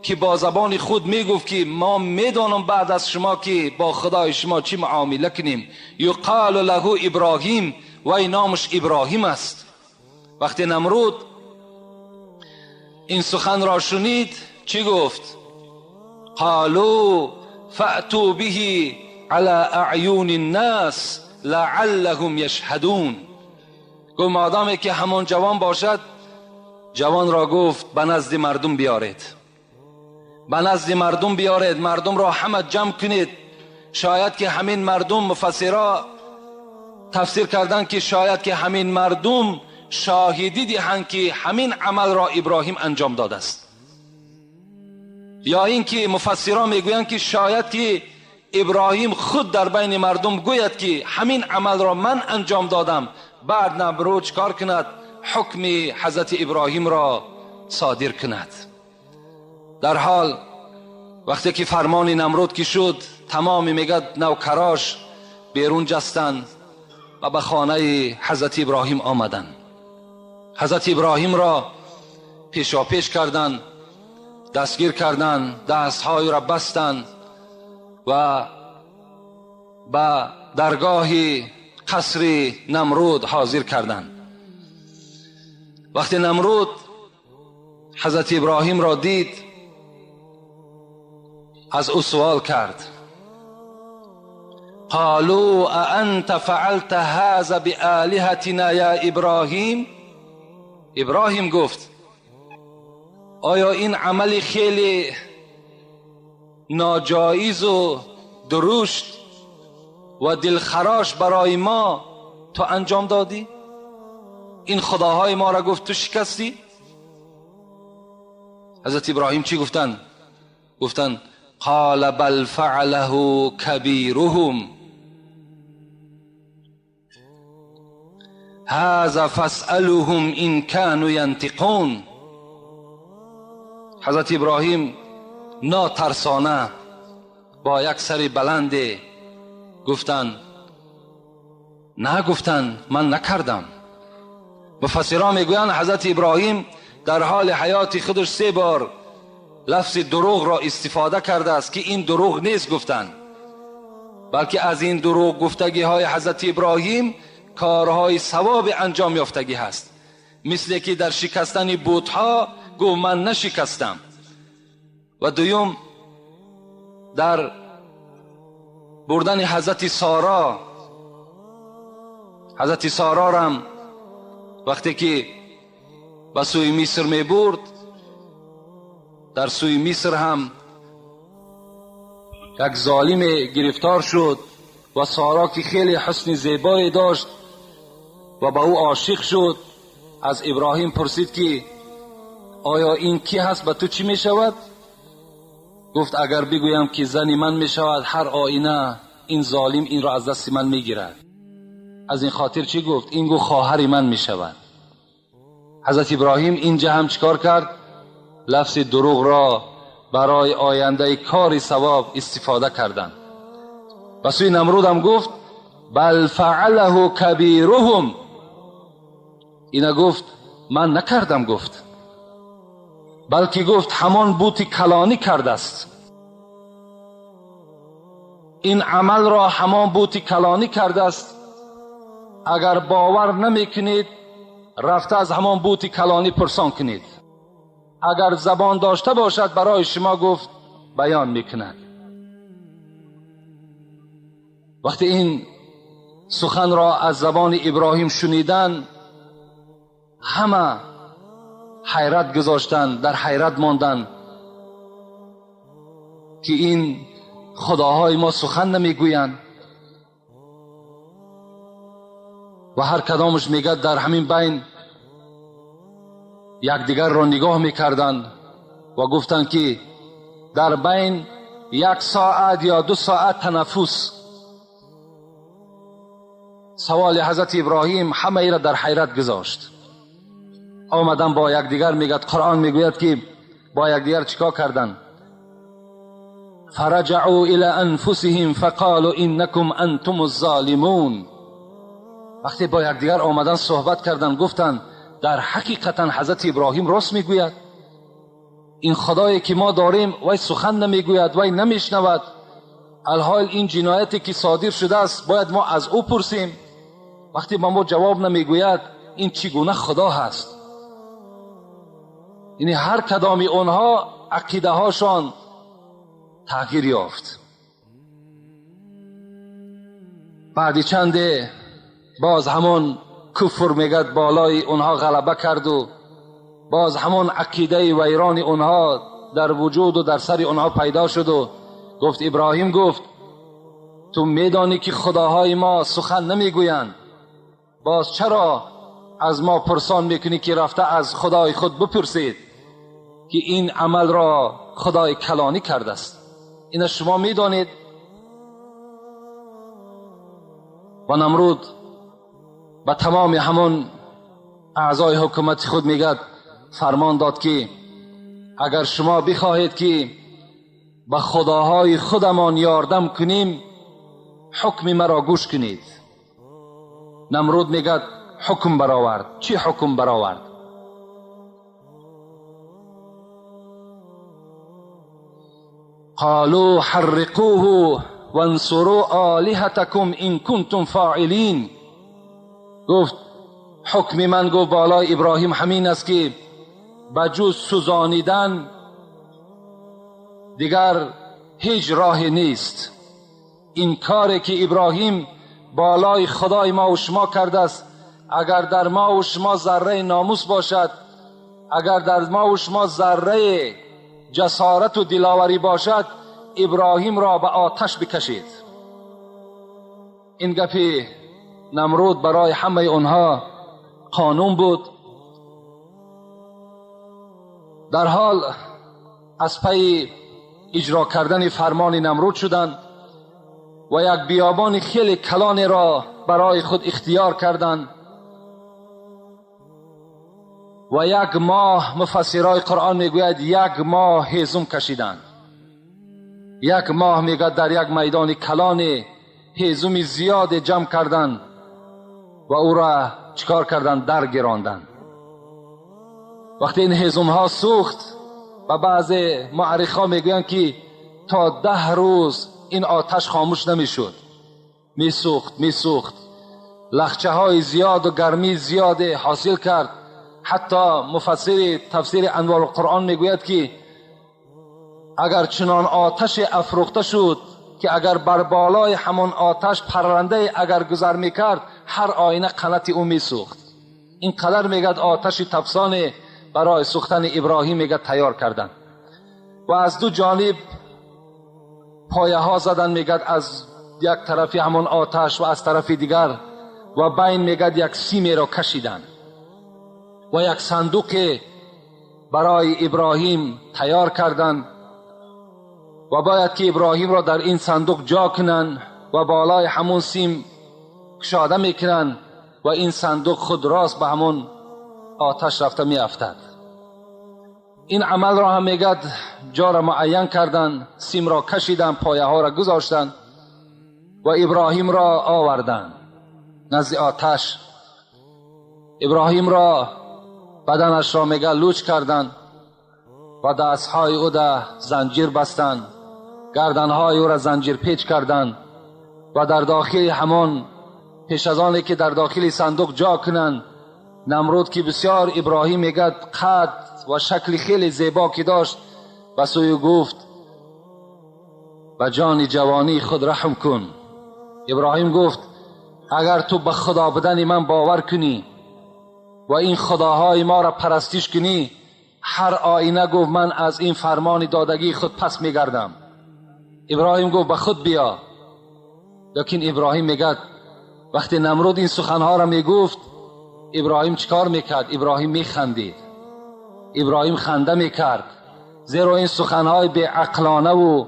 Speaker 2: که با زبان خود میگفت که ما میدانم بعد از شما که با خدای شما چی معامله کنیم. یقال له ابراهیم، و نامش ابراهیم است. وقتی نمرود این سخن را شنید چی گفت؟ قالوا فأتوا به على اعین الناس لعلهم یشهدون. گفت مادامی که همان جوان باشد، جوان را گفت به نزد مردم بیارید، به نزد مردم بیارید، مردم را همه جمع کنید. شاید که همین مردم، مفسرا تفسیر کردن که شاید که همین مردم شاهدی دهند که همین عمل را ابراهیم انجام داده است، یا اینکه مفسرا میگویند که شاید که ابراهیم خود در بین مردم گوید که همین عمل را من انجام دادم. بعد نمرود چکار کند؟ حکم حضرت ابراهیم را صادر کند. در حال وقتی که فرمان نمرود که شد، تمام میگد نوکراش بیرون جستند و به خانه حضرت ابراهیم آمدند. حضرت ابراهیم را پیشاپیش کردند، دستگیر کردند، دستهای را بستند و به درگاه قصر نمرود حاضر کردند. وقتی نمرود حضرت ابراهیم را دید، از او سوال کرد. قالوا أأنت فعلت هذا بآلهتنا یا ابراهیم؟ ابراهیم گفت آیا این عمل خیلی ناجایز و درشت و دلخراش برای ما تو انجام دادی؟ این خداهای ما را گفت تو شکستی؟ حضرت ابراهیم چی گفتن؟ گفتن قال بل فعله کبیرهم هذا فاسألهم إن كانوا ينطقون. حضرت ابراهیم ناترسانه با یک سر بلند گفتن نه، گفتن من نکردم. مفسران میگویند حضرت ابراهیم در حال حیات خودش 3 بار لفظ دروغ را استفاده کرده است که این دروغ نیست گفتن، بلکه از این دروغ گفتگی های حضرت ابراهیم کارهای ثواب انجام یافتگی هست، مثل که در شکستن بت‌ها گفت من نشکستم، و دوم در بردن حضرت سارا، حضرت سارا را وقتی که به سوی مصر می برد، در سوی مصر هم یک ظالم گرفتار شد و سارا که خیلی حسن زیبایی داشت و به او عاشق شد، از ابراهیم پرسید که آیا این کی هست، به تو چی می شود؟ گفت اگر بگویم که زن من می شود، هر آینه این ظالم این را از دست من می گیرد. از این خاطر چی گفت؟ این گفت خواهر من می شود. حضرت ابراهیم اینجا هم چیکار کرد؟ لفظ دروغ را برای آینده کار ثواب استفاده کردند. و سوی نمرود هم گفت بل فعله کبیرهم، اینا گفت من نکردم، گفت بلکه گفت همان بوت کلانی کرده است، این عمل را همان بوت کلانی کرده است، اگر باور نمی کنید رفته از همان بوت کلانی پرسان کنید، اگر زبان داشته باشد برای شما گفت بیان میکند. وقتی این سخن را از زبان ابراهیم شنیدن، همه حیرت گذاشتند، در حیرت ماندند که این خداهای ما سخن نمیگویند و هر کدامش میگد در همین بین یکدیگر را نگاه میکردند و گفتند که در بین 1 ساعت یا 2 ساعت تنفس. سوال حضرت ابراهیم همه ای را در حیرت گذاشت. آمدن با یکدیگر میگد، قرآن میگوید که با یکدیگر چیکار کردن؟ فرجعوا الى انفسهم فقالوا انکم انتم الظالمون. وقتی با یکدیگر آمدن صحبت کردن، گفتن در حقیقتا حضرت ابراهیم راست میگوید، این خدایی که ما داریم وی سخن نمیگوید، وی نمیشنود، الحال این جنایتی که صادر شده است باید ما از او پرسیم، وقتی با ما جواب نمیگوید این چگونه خدا هست؟ یعنی هر کدامی آنها عقیده هاشان تغییر یافت. بعد چنده باز همون کفر میگد بالای اونها غلبه کرد و باز همون عقیده ویران اونها در وجود و در سر اونها پیدا شد و گفت ابراهیم گفت تو میدانی که خداهای ما سخن نمیگویند، باز چرا از ما پرسان میکنی که رفته از خدای خود بپرسید که این عمل را خدای کلانی کرده است؟ این شما میدانید. و نمرود به تمام همون اعضای حکومت خود میگد فرمان داد که اگر شما بخواهید که به خداهای خودمان یاردم کنیم حکم مرا گوش کنید. نمرود میگد حکم برآورد. چی حکم برآورد؟ قالوا حرقوه وانصروا آلهتکم ان کنتم فاعلین. گفت حکم من، گفت بالای ابراهیم همین است که به جز سوزانیدن دیگر هیچ راهی نیست. این کاری که ابراهیم بالای خدای ما و شما کرده است، اگر در ما و شما ذره ناموس باشد، اگر در ما و شما ذره جسارت و دلاوری باشد، ابراهیم را به آتش بکشید. این گپی نمرود برای همه اونها قانون بود. در حال از پی اجرا کردن فرمان نمرود شدند و یک بیابان خیلی کلانی را برای خود اختیار کردند و یک ماه، مفسرای قرآن میگوید یک ماه هیزم کشیدند. یک ماه میگوید در یک میدان کلان هیزم زیاد جمع کردند و او را چیکار کردند؟ در گراندند. وقتی این هیزم ها سوخت و بعض معرخ میگویند که تا 10 روز این آتش خاموش نمیشد، میسوخت میسوخت، لخچه های زیاد و گرمی زیاد حاصل کرد. حتی مفسر تفسیر انوار القرآن میگوید که اگر چنان آتش افروخته شد که اگر بر بالای همان آتش پرنده اگر گذر میکرد، هر آینه قنات او میسوخت. این قدر میگد آتش تفسان برای سوختن ابراهیم میگد تیار کردن و از دو جانب پایه ها زدن، میگد از یک طرفی همان آتش و از طرف دیگر، و بین میگد یک سیمی را کشیدن و یک صندوق برای ابراهیم تیار کردند و باید که ابراهیم را در این صندوق جا کنند و بالای همون سیم کشاده میکنند و این صندوق خود راست به همون آتش رفته میافتد. این عمل را هم میگد جا را معین کردند، سیم را کشیدند، پایه ها را گذاشتند و ابراهیم را آوردند نزد آتش. ابراهیم را بدنش را میگه لوچ کردند و دستهای او را زنجیر بستند، گردنهای او را زنجیر پیچ کردند و در داخل همان، پیش از آن که در داخل صندوق جا کنند، نمرود که بسیار ابراهیم میگه قد و شکل خیلی زیبا که داشت، به سوی گفت به جان جوانی خود رحم کن. ابراهیم گفت اگر تو به خدا بودن من باور کنی و این خداهای ما را پرستش کنی، هر آینه گفت من از این فرمان دادگی خود پس میگردم. ابراهیم گفت به خود بیا. لیکن ابراهیم میگد وقتی نمرود این سخنها را میگفت، ابراهیم چیکار میکرد؟ ابراهیم میخندید، ابراهیم خنده میکرد، زیرا این سخنهای بی عقلانه و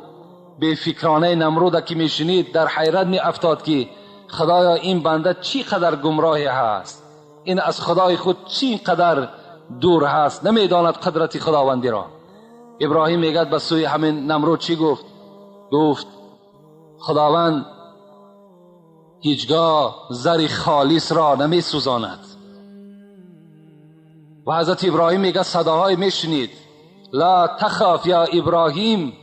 Speaker 2: بی فکرانه نمرود که میشنید در حیرت میافتاد که خدایا این بنده چی قدر گمراهی هست، این از خدای خود چی قدر دور هست، نمیداند قدرت خداوندی را. ابراهیم میگد به سوی همین نمرود چی گفت؟ گفت خداوند هیچگاه زر خالص را نمی سوزاند. و حضرت ابراهیم میگه صداهای میشنید، لا تخاف یا ابراهیم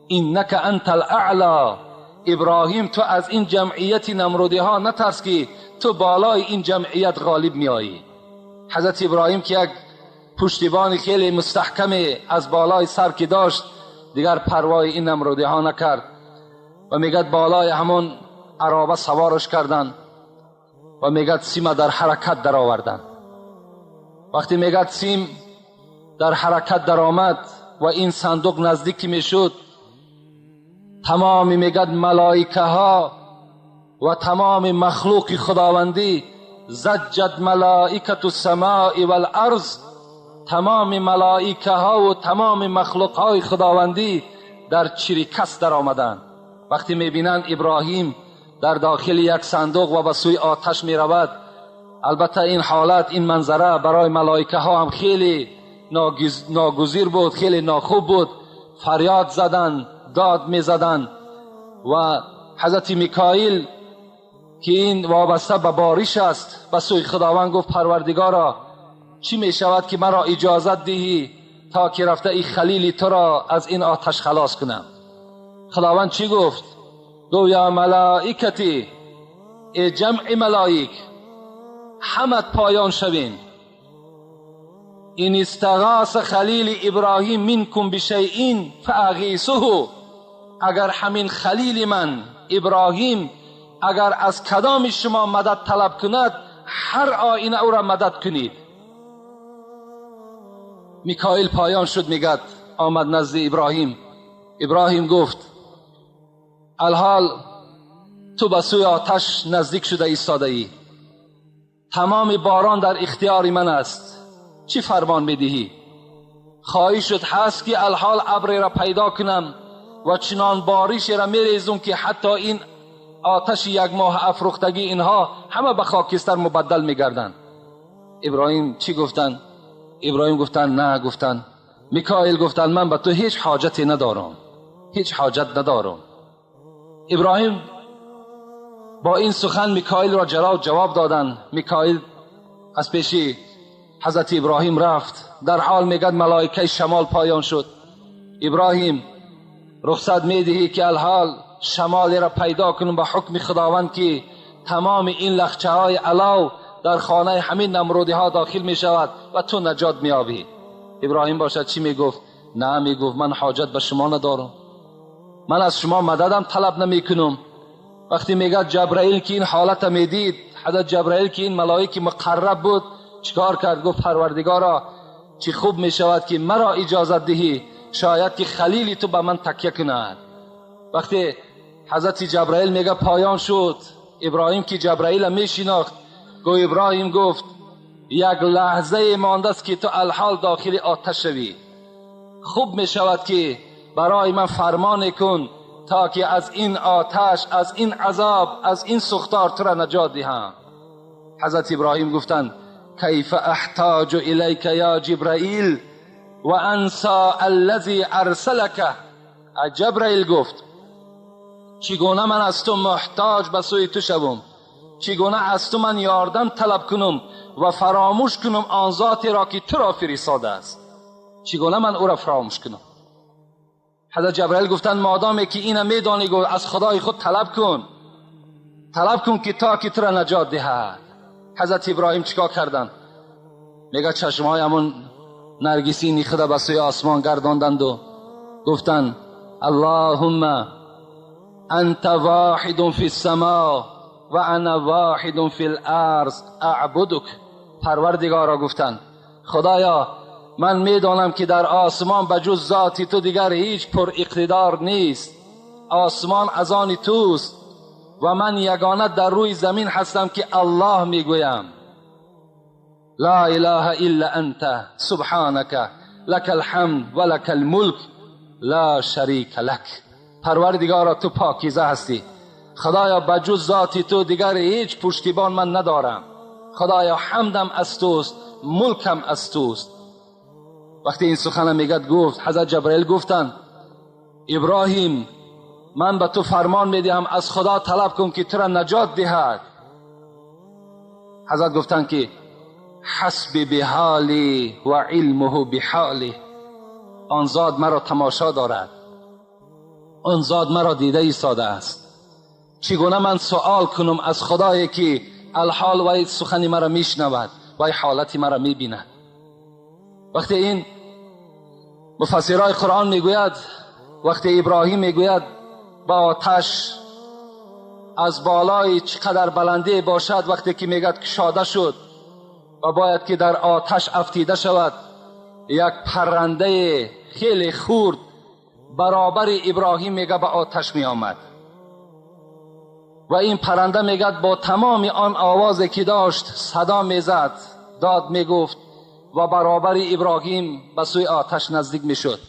Speaker 2: انک انت الاعلی. ابراهیم تو از این جمعیت نمرودی ها نترس که تو بالای این جمعیت غالب میایی. حضرت ابراهیم که یک پشتیبان خیلی مستحکم از بالای سر که داشت، دیگر پروای این نمرودی ها نکرد و میگه بالای همون عرابه سوارش کردن و میگه سیم در حرکت در آوردن. وقتی میگه سیم در حرکت در آمد و این صندوق نزدیک میشد، تمام میگه ملائکه ها و تمام مخلوق خداوندی، زجت ملائکة السماء والارض، تمام ملائکه ها و تمام مخلوق های خداوندی در چریکس در آمدند. وقتی میبینند ابراهیم در داخل یک صندوق و به سوی آتش میرود، البته این حالت، این منظره برای ملائکه ها هم خیلی ناگزیر بود، خیلی ناخوب بود. فریاد زدن، داد میزدن و حضرت میکائیل که این وابسته به بارش است، به سوی خداوند گفت پروردگارا چی می شود که مرا اجازت دهی تا که رفته ای خلیلی تو را از این آتش خلاص کنم؟ خداوند چی گفت؟ گفت یا ملائکتی، ای جمع ملائک، همت پایان شوین. ин استغاث خلیل ابراهیم منکم بشیء فاغیثه. اگر همین خلیل من ابراهیم اگر از کدام شما مدد طلب کند، هر آینه او را مدد کنید. میکائیل پایان شد، میگد آمد نزد ابراهیم. ابراهیم گفت الحال تو به سوی آتش نزدیک شده ایستاده ای، تمام باران در اختیار من است، چی فرمان میدهی؟ خواهشت هست که الحال ابری را پیدا کنم و چنان بارش را میریزم که حتی این آتش یک ماه افروختگی اینها همه به خاکستر مبدل میگردند. ابراهیم چی گفتن؟ ابراهیم گفتن نه، گفتن میکائیل گفتن من به تو هیچ حاجتی ندارم، هیچ حاجت ندارم. ابراهیم با این سخن میکائیل را جواب دادن. میکائیل از پیشی حضرت ابراهیم رفت. در حال میگد ملائکه شمال پایان شد. ابراهیم رخصت میدهی که الحال شمال را پیدا کنم به حکم خداوند که تمام این لخچه های علاو در خانه همین نمرودی ها داخل می شود و تو نجات می یابی. ابراهیم باشد چی می گفت؟ نه، می گفت من حاجت به شما ندارم، من از شما مددم طلب نمی کنم. وقتی میگه جبرائیل که این حالت می دید، حضرت جبرائیل که این ملائک مقرب بود چیکار کرد؟ گفت پروردگارا چی خوب می شود که مرا اجازت دهی، شاید که خلیلی تو به من تکیه کند. وقتی حضرت جبرائیل میگه پایان شد، ابراهیم که جبرائیل می شناخت، گو ابراهیم گفت یک لحظه مانده است که تو الحال داخل آتش شوی، خوب می شود که برای من فرمان کن تا که از این آتش، از این عذاب، از این سوختار تو را نجات دهم. حضرت ابراهیم گفتند کیف احتاج الیک یا جبرائیل و انسا الذی ارسلک. جبرائیل گفت چگونه من از تو محتاج به سوی تو شوم، چگونه از تو من یاردم طلب کنم و فراموش کنم آن ذاتی را که تو را فرستاده است، چگونه من او را فراموش کنم؟ حضرت جبرائیل گفتند مادامی که اینو میدانی گفت از خدای خود طلب کن، طلب کن که تا که تو را نجات دهد. حضرت ابراهیم چیکار کردند؟ میگه چشمهای همون نرگسینی خدا به سوی آسمان گرداندند و گفتند اللهم انت واحد فی السماء و انا واحد فی الارض اعبدک. پروردگارا گفتند خدایا من میدانم که در آسمان به جز ذاتی تو دیگر هیچ پر اقتدار نیست، آسمان از آن توست و من یگانه در روی زمین هستم که الله میگویم. لا اله الا انت سبحانك لك الحمد و لك الملک لا شریک لک. پروردگارا تو پاکیزه هستی، خدایا به جز ذاتی تو دیگر هیچ پشتیبان من ندارم، خدایا حمدم از توست، ملکم از توست. وقتی این سخن میگد گفت حضرت جبرائیل گفتند ابراهیم من به تو فرمان میدهم از خدا طلب کن که تو را نجات دهد. حضرت گفتند که حسبی بحالی و علمه بحالی، آن ذات مرا تماشا دارد، آن ذات مرا دیده ایستاده است، چگونه من سوال کنم از خدایی که الحال و سخنی مرا میشنود و حالتی مرا میبیند. وقتی این مفسرای قرآن میگوید، وقتی ابراهیم میگوید با آتش از بالای چقدر بلندی باشد، وقتی که میگد کشاده شد و باید که در آتش افتیده شود، یک پرنده خیلی خورد برابر ابراهیم میگه به آتش می آمد و این پرنده میگد با تمام آن آوازی که داشت صدا میزد، داد میگفت و برابر ابراهیم به سوی آتش نزدیک میشد.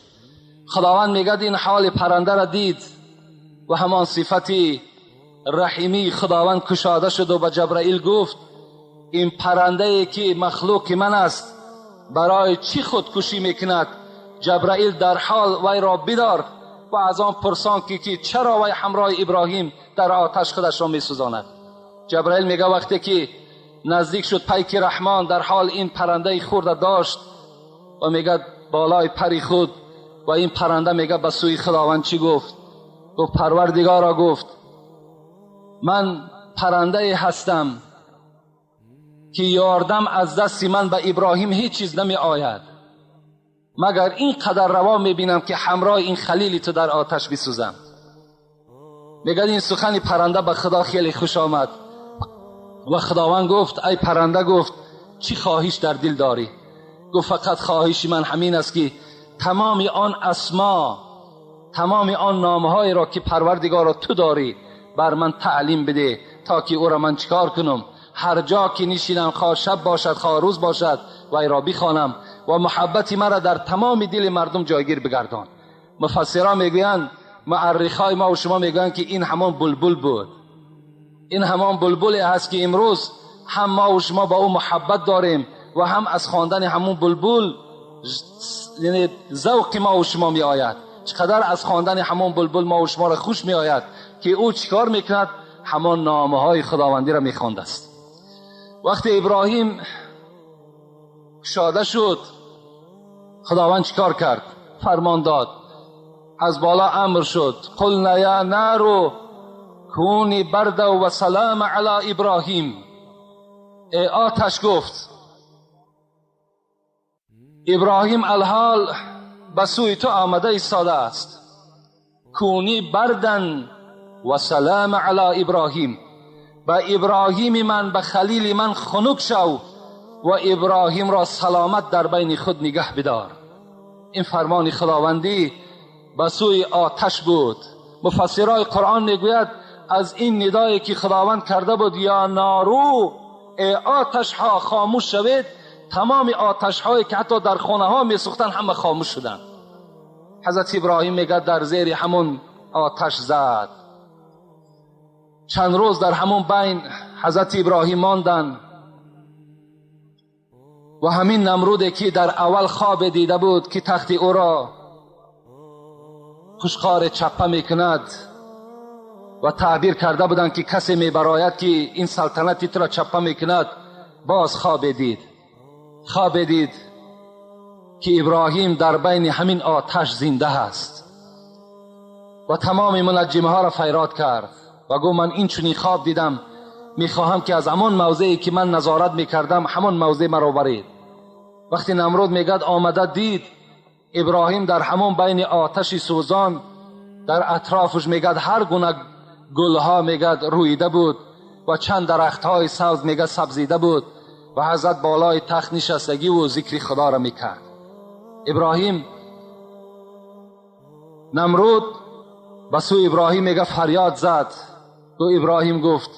Speaker 2: خداوند میگد این حال پرنده را دید و همان صفتی رحیمی خداوند کشاده شد و به جبرائیل گفت این پرنده که مخلوق من است برای چی خودکشی میکند؟ جبرائیل در حال وی را بدار و از آن پرسان که چرا وی همراه ابراهیم در آتش خودش را میسوزاند. جبرائیل میگه وقتی که نزدیک شد پیک رحمان، در حال این پرنده خورده داشت و میگه بالای پری خود و این پرنده میگه به سوی خداوند چی گفت؟ گفت پروردگارا، گفت من پرنده هستم که یاردم از دست من به ابراهیم هیچ چیز نمی آید، مگر این قدر روا میبینم که همراه این خلیلی تو در آتش بسوزم. میگه این سخن پرنده به خدا خیلی خوش آمد و خداوند گفت ای پرنده، گفت چی خواهش در دل داری؟ گفت فقط خواهش من همین است که تمام آن اسما، تمام آن نامهای را که پروردگارا تو داری بر من تعلیم بده تا که او را من چیکار کنم، هر جا که نشینم، خواه شب باشد خواه روز باشد، وی را بخوانم و محبت مرا در تمام دل مردم جایگیر بگردان. مفسران میگویند، معرخای ما و شما میگویند که این همان بلبل بود، این همان بلبلی هست که امروز هم ما و شما با او محبت داریم و هم از خواندن همون بلبل یعنی ذوق ما و شما می آید. چقدر از خواندن همون بلبل ما و شما را خوش می آید که او چیکار میکند؟ همان نامه های خداوندی را میخواند است. وقتی ابراهیم شاده شد، خداوند چیکار کرد؟ فرمان داد، از بالا امر شد، قلنا یا نار کونی بردا و سلام علی ابراهیم. ای آتش، گفت ابراهیم الحال به سوی تو آمده ایستاده است. کونی بردن و سلام علی ابراهیم، به ابراهیم من، به خلیل من خنک شو و ابراهیم را سلامت در بین خود نگه بدار. این فرمان خداوندی به سوی آتش بود. مفسرای قرآن میگوید از این ندایی که خداوند کرده بود یا نارو، ای آتش ها خاموش شوید، تمام آتش هایی که حتی در خانه ها می سوختن همه خاموش شدند. حضرت ابراهیم میگه در زیر همون آتش زد. چند روز در همون بین حضرت ابراهیم ماندن و همین نمرودی که در اول خواب دیده بود که تخت او را خوشخار چپه میکند و تعبیر کرده بودند که کسی میبراید که این سلطنت تو را چپه میکند، باز خواب دید، خواب دید که ابراهیم در بین همین آتش زنده است و تمام منجمه ها را فریاد کرد و گفت من این چنین خواب دیدم، میخواهم که از همان موضعی که من نظارت میکردم همان موضع مرا برید. وقتی نمرود میگد آمده دید ابراهیم در همان بین آتش سوزان، در اطرافش میگد هر گونه گلها میگد رویده بود و چند درختهای سبز میگد سبزیده بود و حضرت بالای تخت نشستگی و ذکر خدا را میکرد. ابراهیم، نمرود به سوی ابراهیم میگه فریاد زد. دو ابراهیم گفت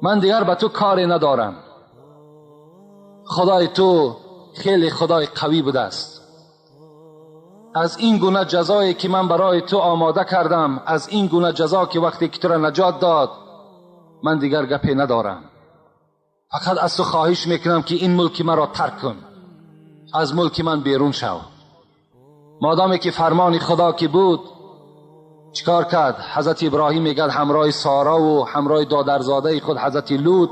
Speaker 2: من دیگر به تو کاری ندارم، خدای تو خیلی خدای قوی بوده است، از این گونه جزایی که من برای تو آماده کردم، از این گونه جزا که وقتی که تو را نجات داد، من دیگر گپی ندارم، فقط از تو خواهش میکنم که این ملک مرا ترک کن، از ملک من بیرون شو. مادامی که فرمان خدا که بود چیکار کرد؟ حضرت ابراهیم میگه همراه سارا و همراه دادرزاده خود حضرت لوط،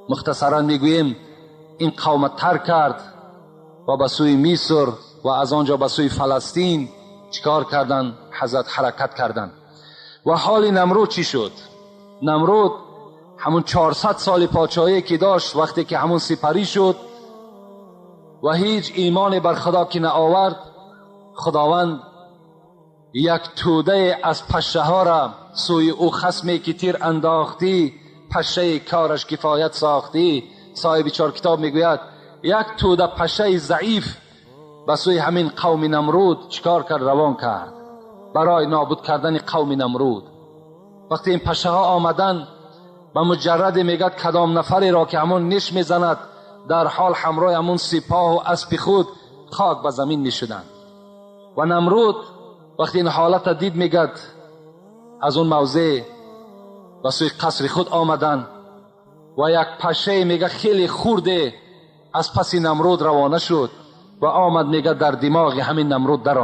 Speaker 2: مختصرا میگوییم این قوم ترک کرد و به سوی مصر و از آنجا به سوی فلسطین چیکار کردن؟ حضرت حرکت کردن. و حال نمرود چی شد؟ نمرود همون 400 سال پادشاهی که داشت، وقتی که همون سپری شد و هیچ ایمان بر خدا که نآورد، خداوند یک توده از پشه ها را سوی او خصمی که تیر انداختی، پشه کارش کفایت ساختی. صاحب چهار کتاب میگوید یک توده پشه ضعیف به سوی همین قوم نمرود چیکار کرد؟ روان کرد برای نابود کردن قوم نمرود. وقتی این پشه ها آمدن، به مجرد میگد کدام نفری را که همون نش میزند، در حال همراه همون سپاه و اسب خود خاک به زمین میشدند. و نمرود وقتی این حالت دید میگد از اون موضع به سوی قصر خود آمدن و یک پشه میگه خیلی خورده از پس نمرود روانه شد و آمد میگه در دماغ همین نمرود در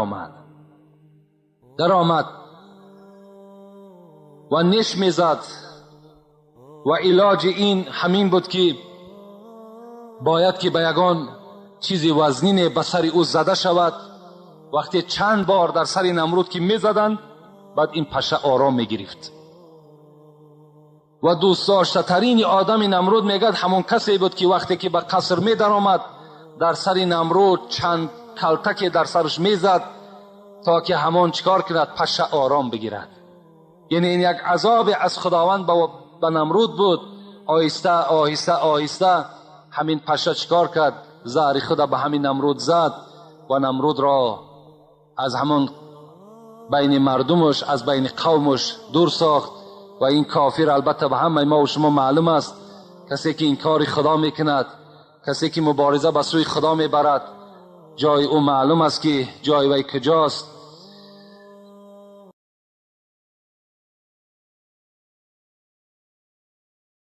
Speaker 2: آمد و نش میزد. و علاج این همین بود که باید که به یگان چیزی وزنین به سر او زده شود. وقتی چند بار در سر نمرود که میزدند، بعد این پشه آرام میگرفت. Ва дӯстдоштатарини одами Намруд, мегӯяд, ҳамон касе буд, ки вақте ки ба қаср медаромад, дар сари Намруд чанд калтаке дар сараш мезад, то ки ҳамон чикор кунад? Паша ором бигирад. Яъне ин як азобе аз Худованд ба Намруд буд. Оҳиста оҳиста оҳиста ҳамин паша чикор кард? Заҳри худа ба ҳамин Намруд зад ва Намрудро аз ҳамон байни мардумаш, аз байни қавмаш дур сохт. Ва ин кофир, албатта, ба ҳамаи мо ва шумо маълум аст, касе ки инкори Худо мекунад, касе ки мубориза ба сӯи Худо мебарад, ҷои ӯ маълум аст, ки ҷои вай куҷост.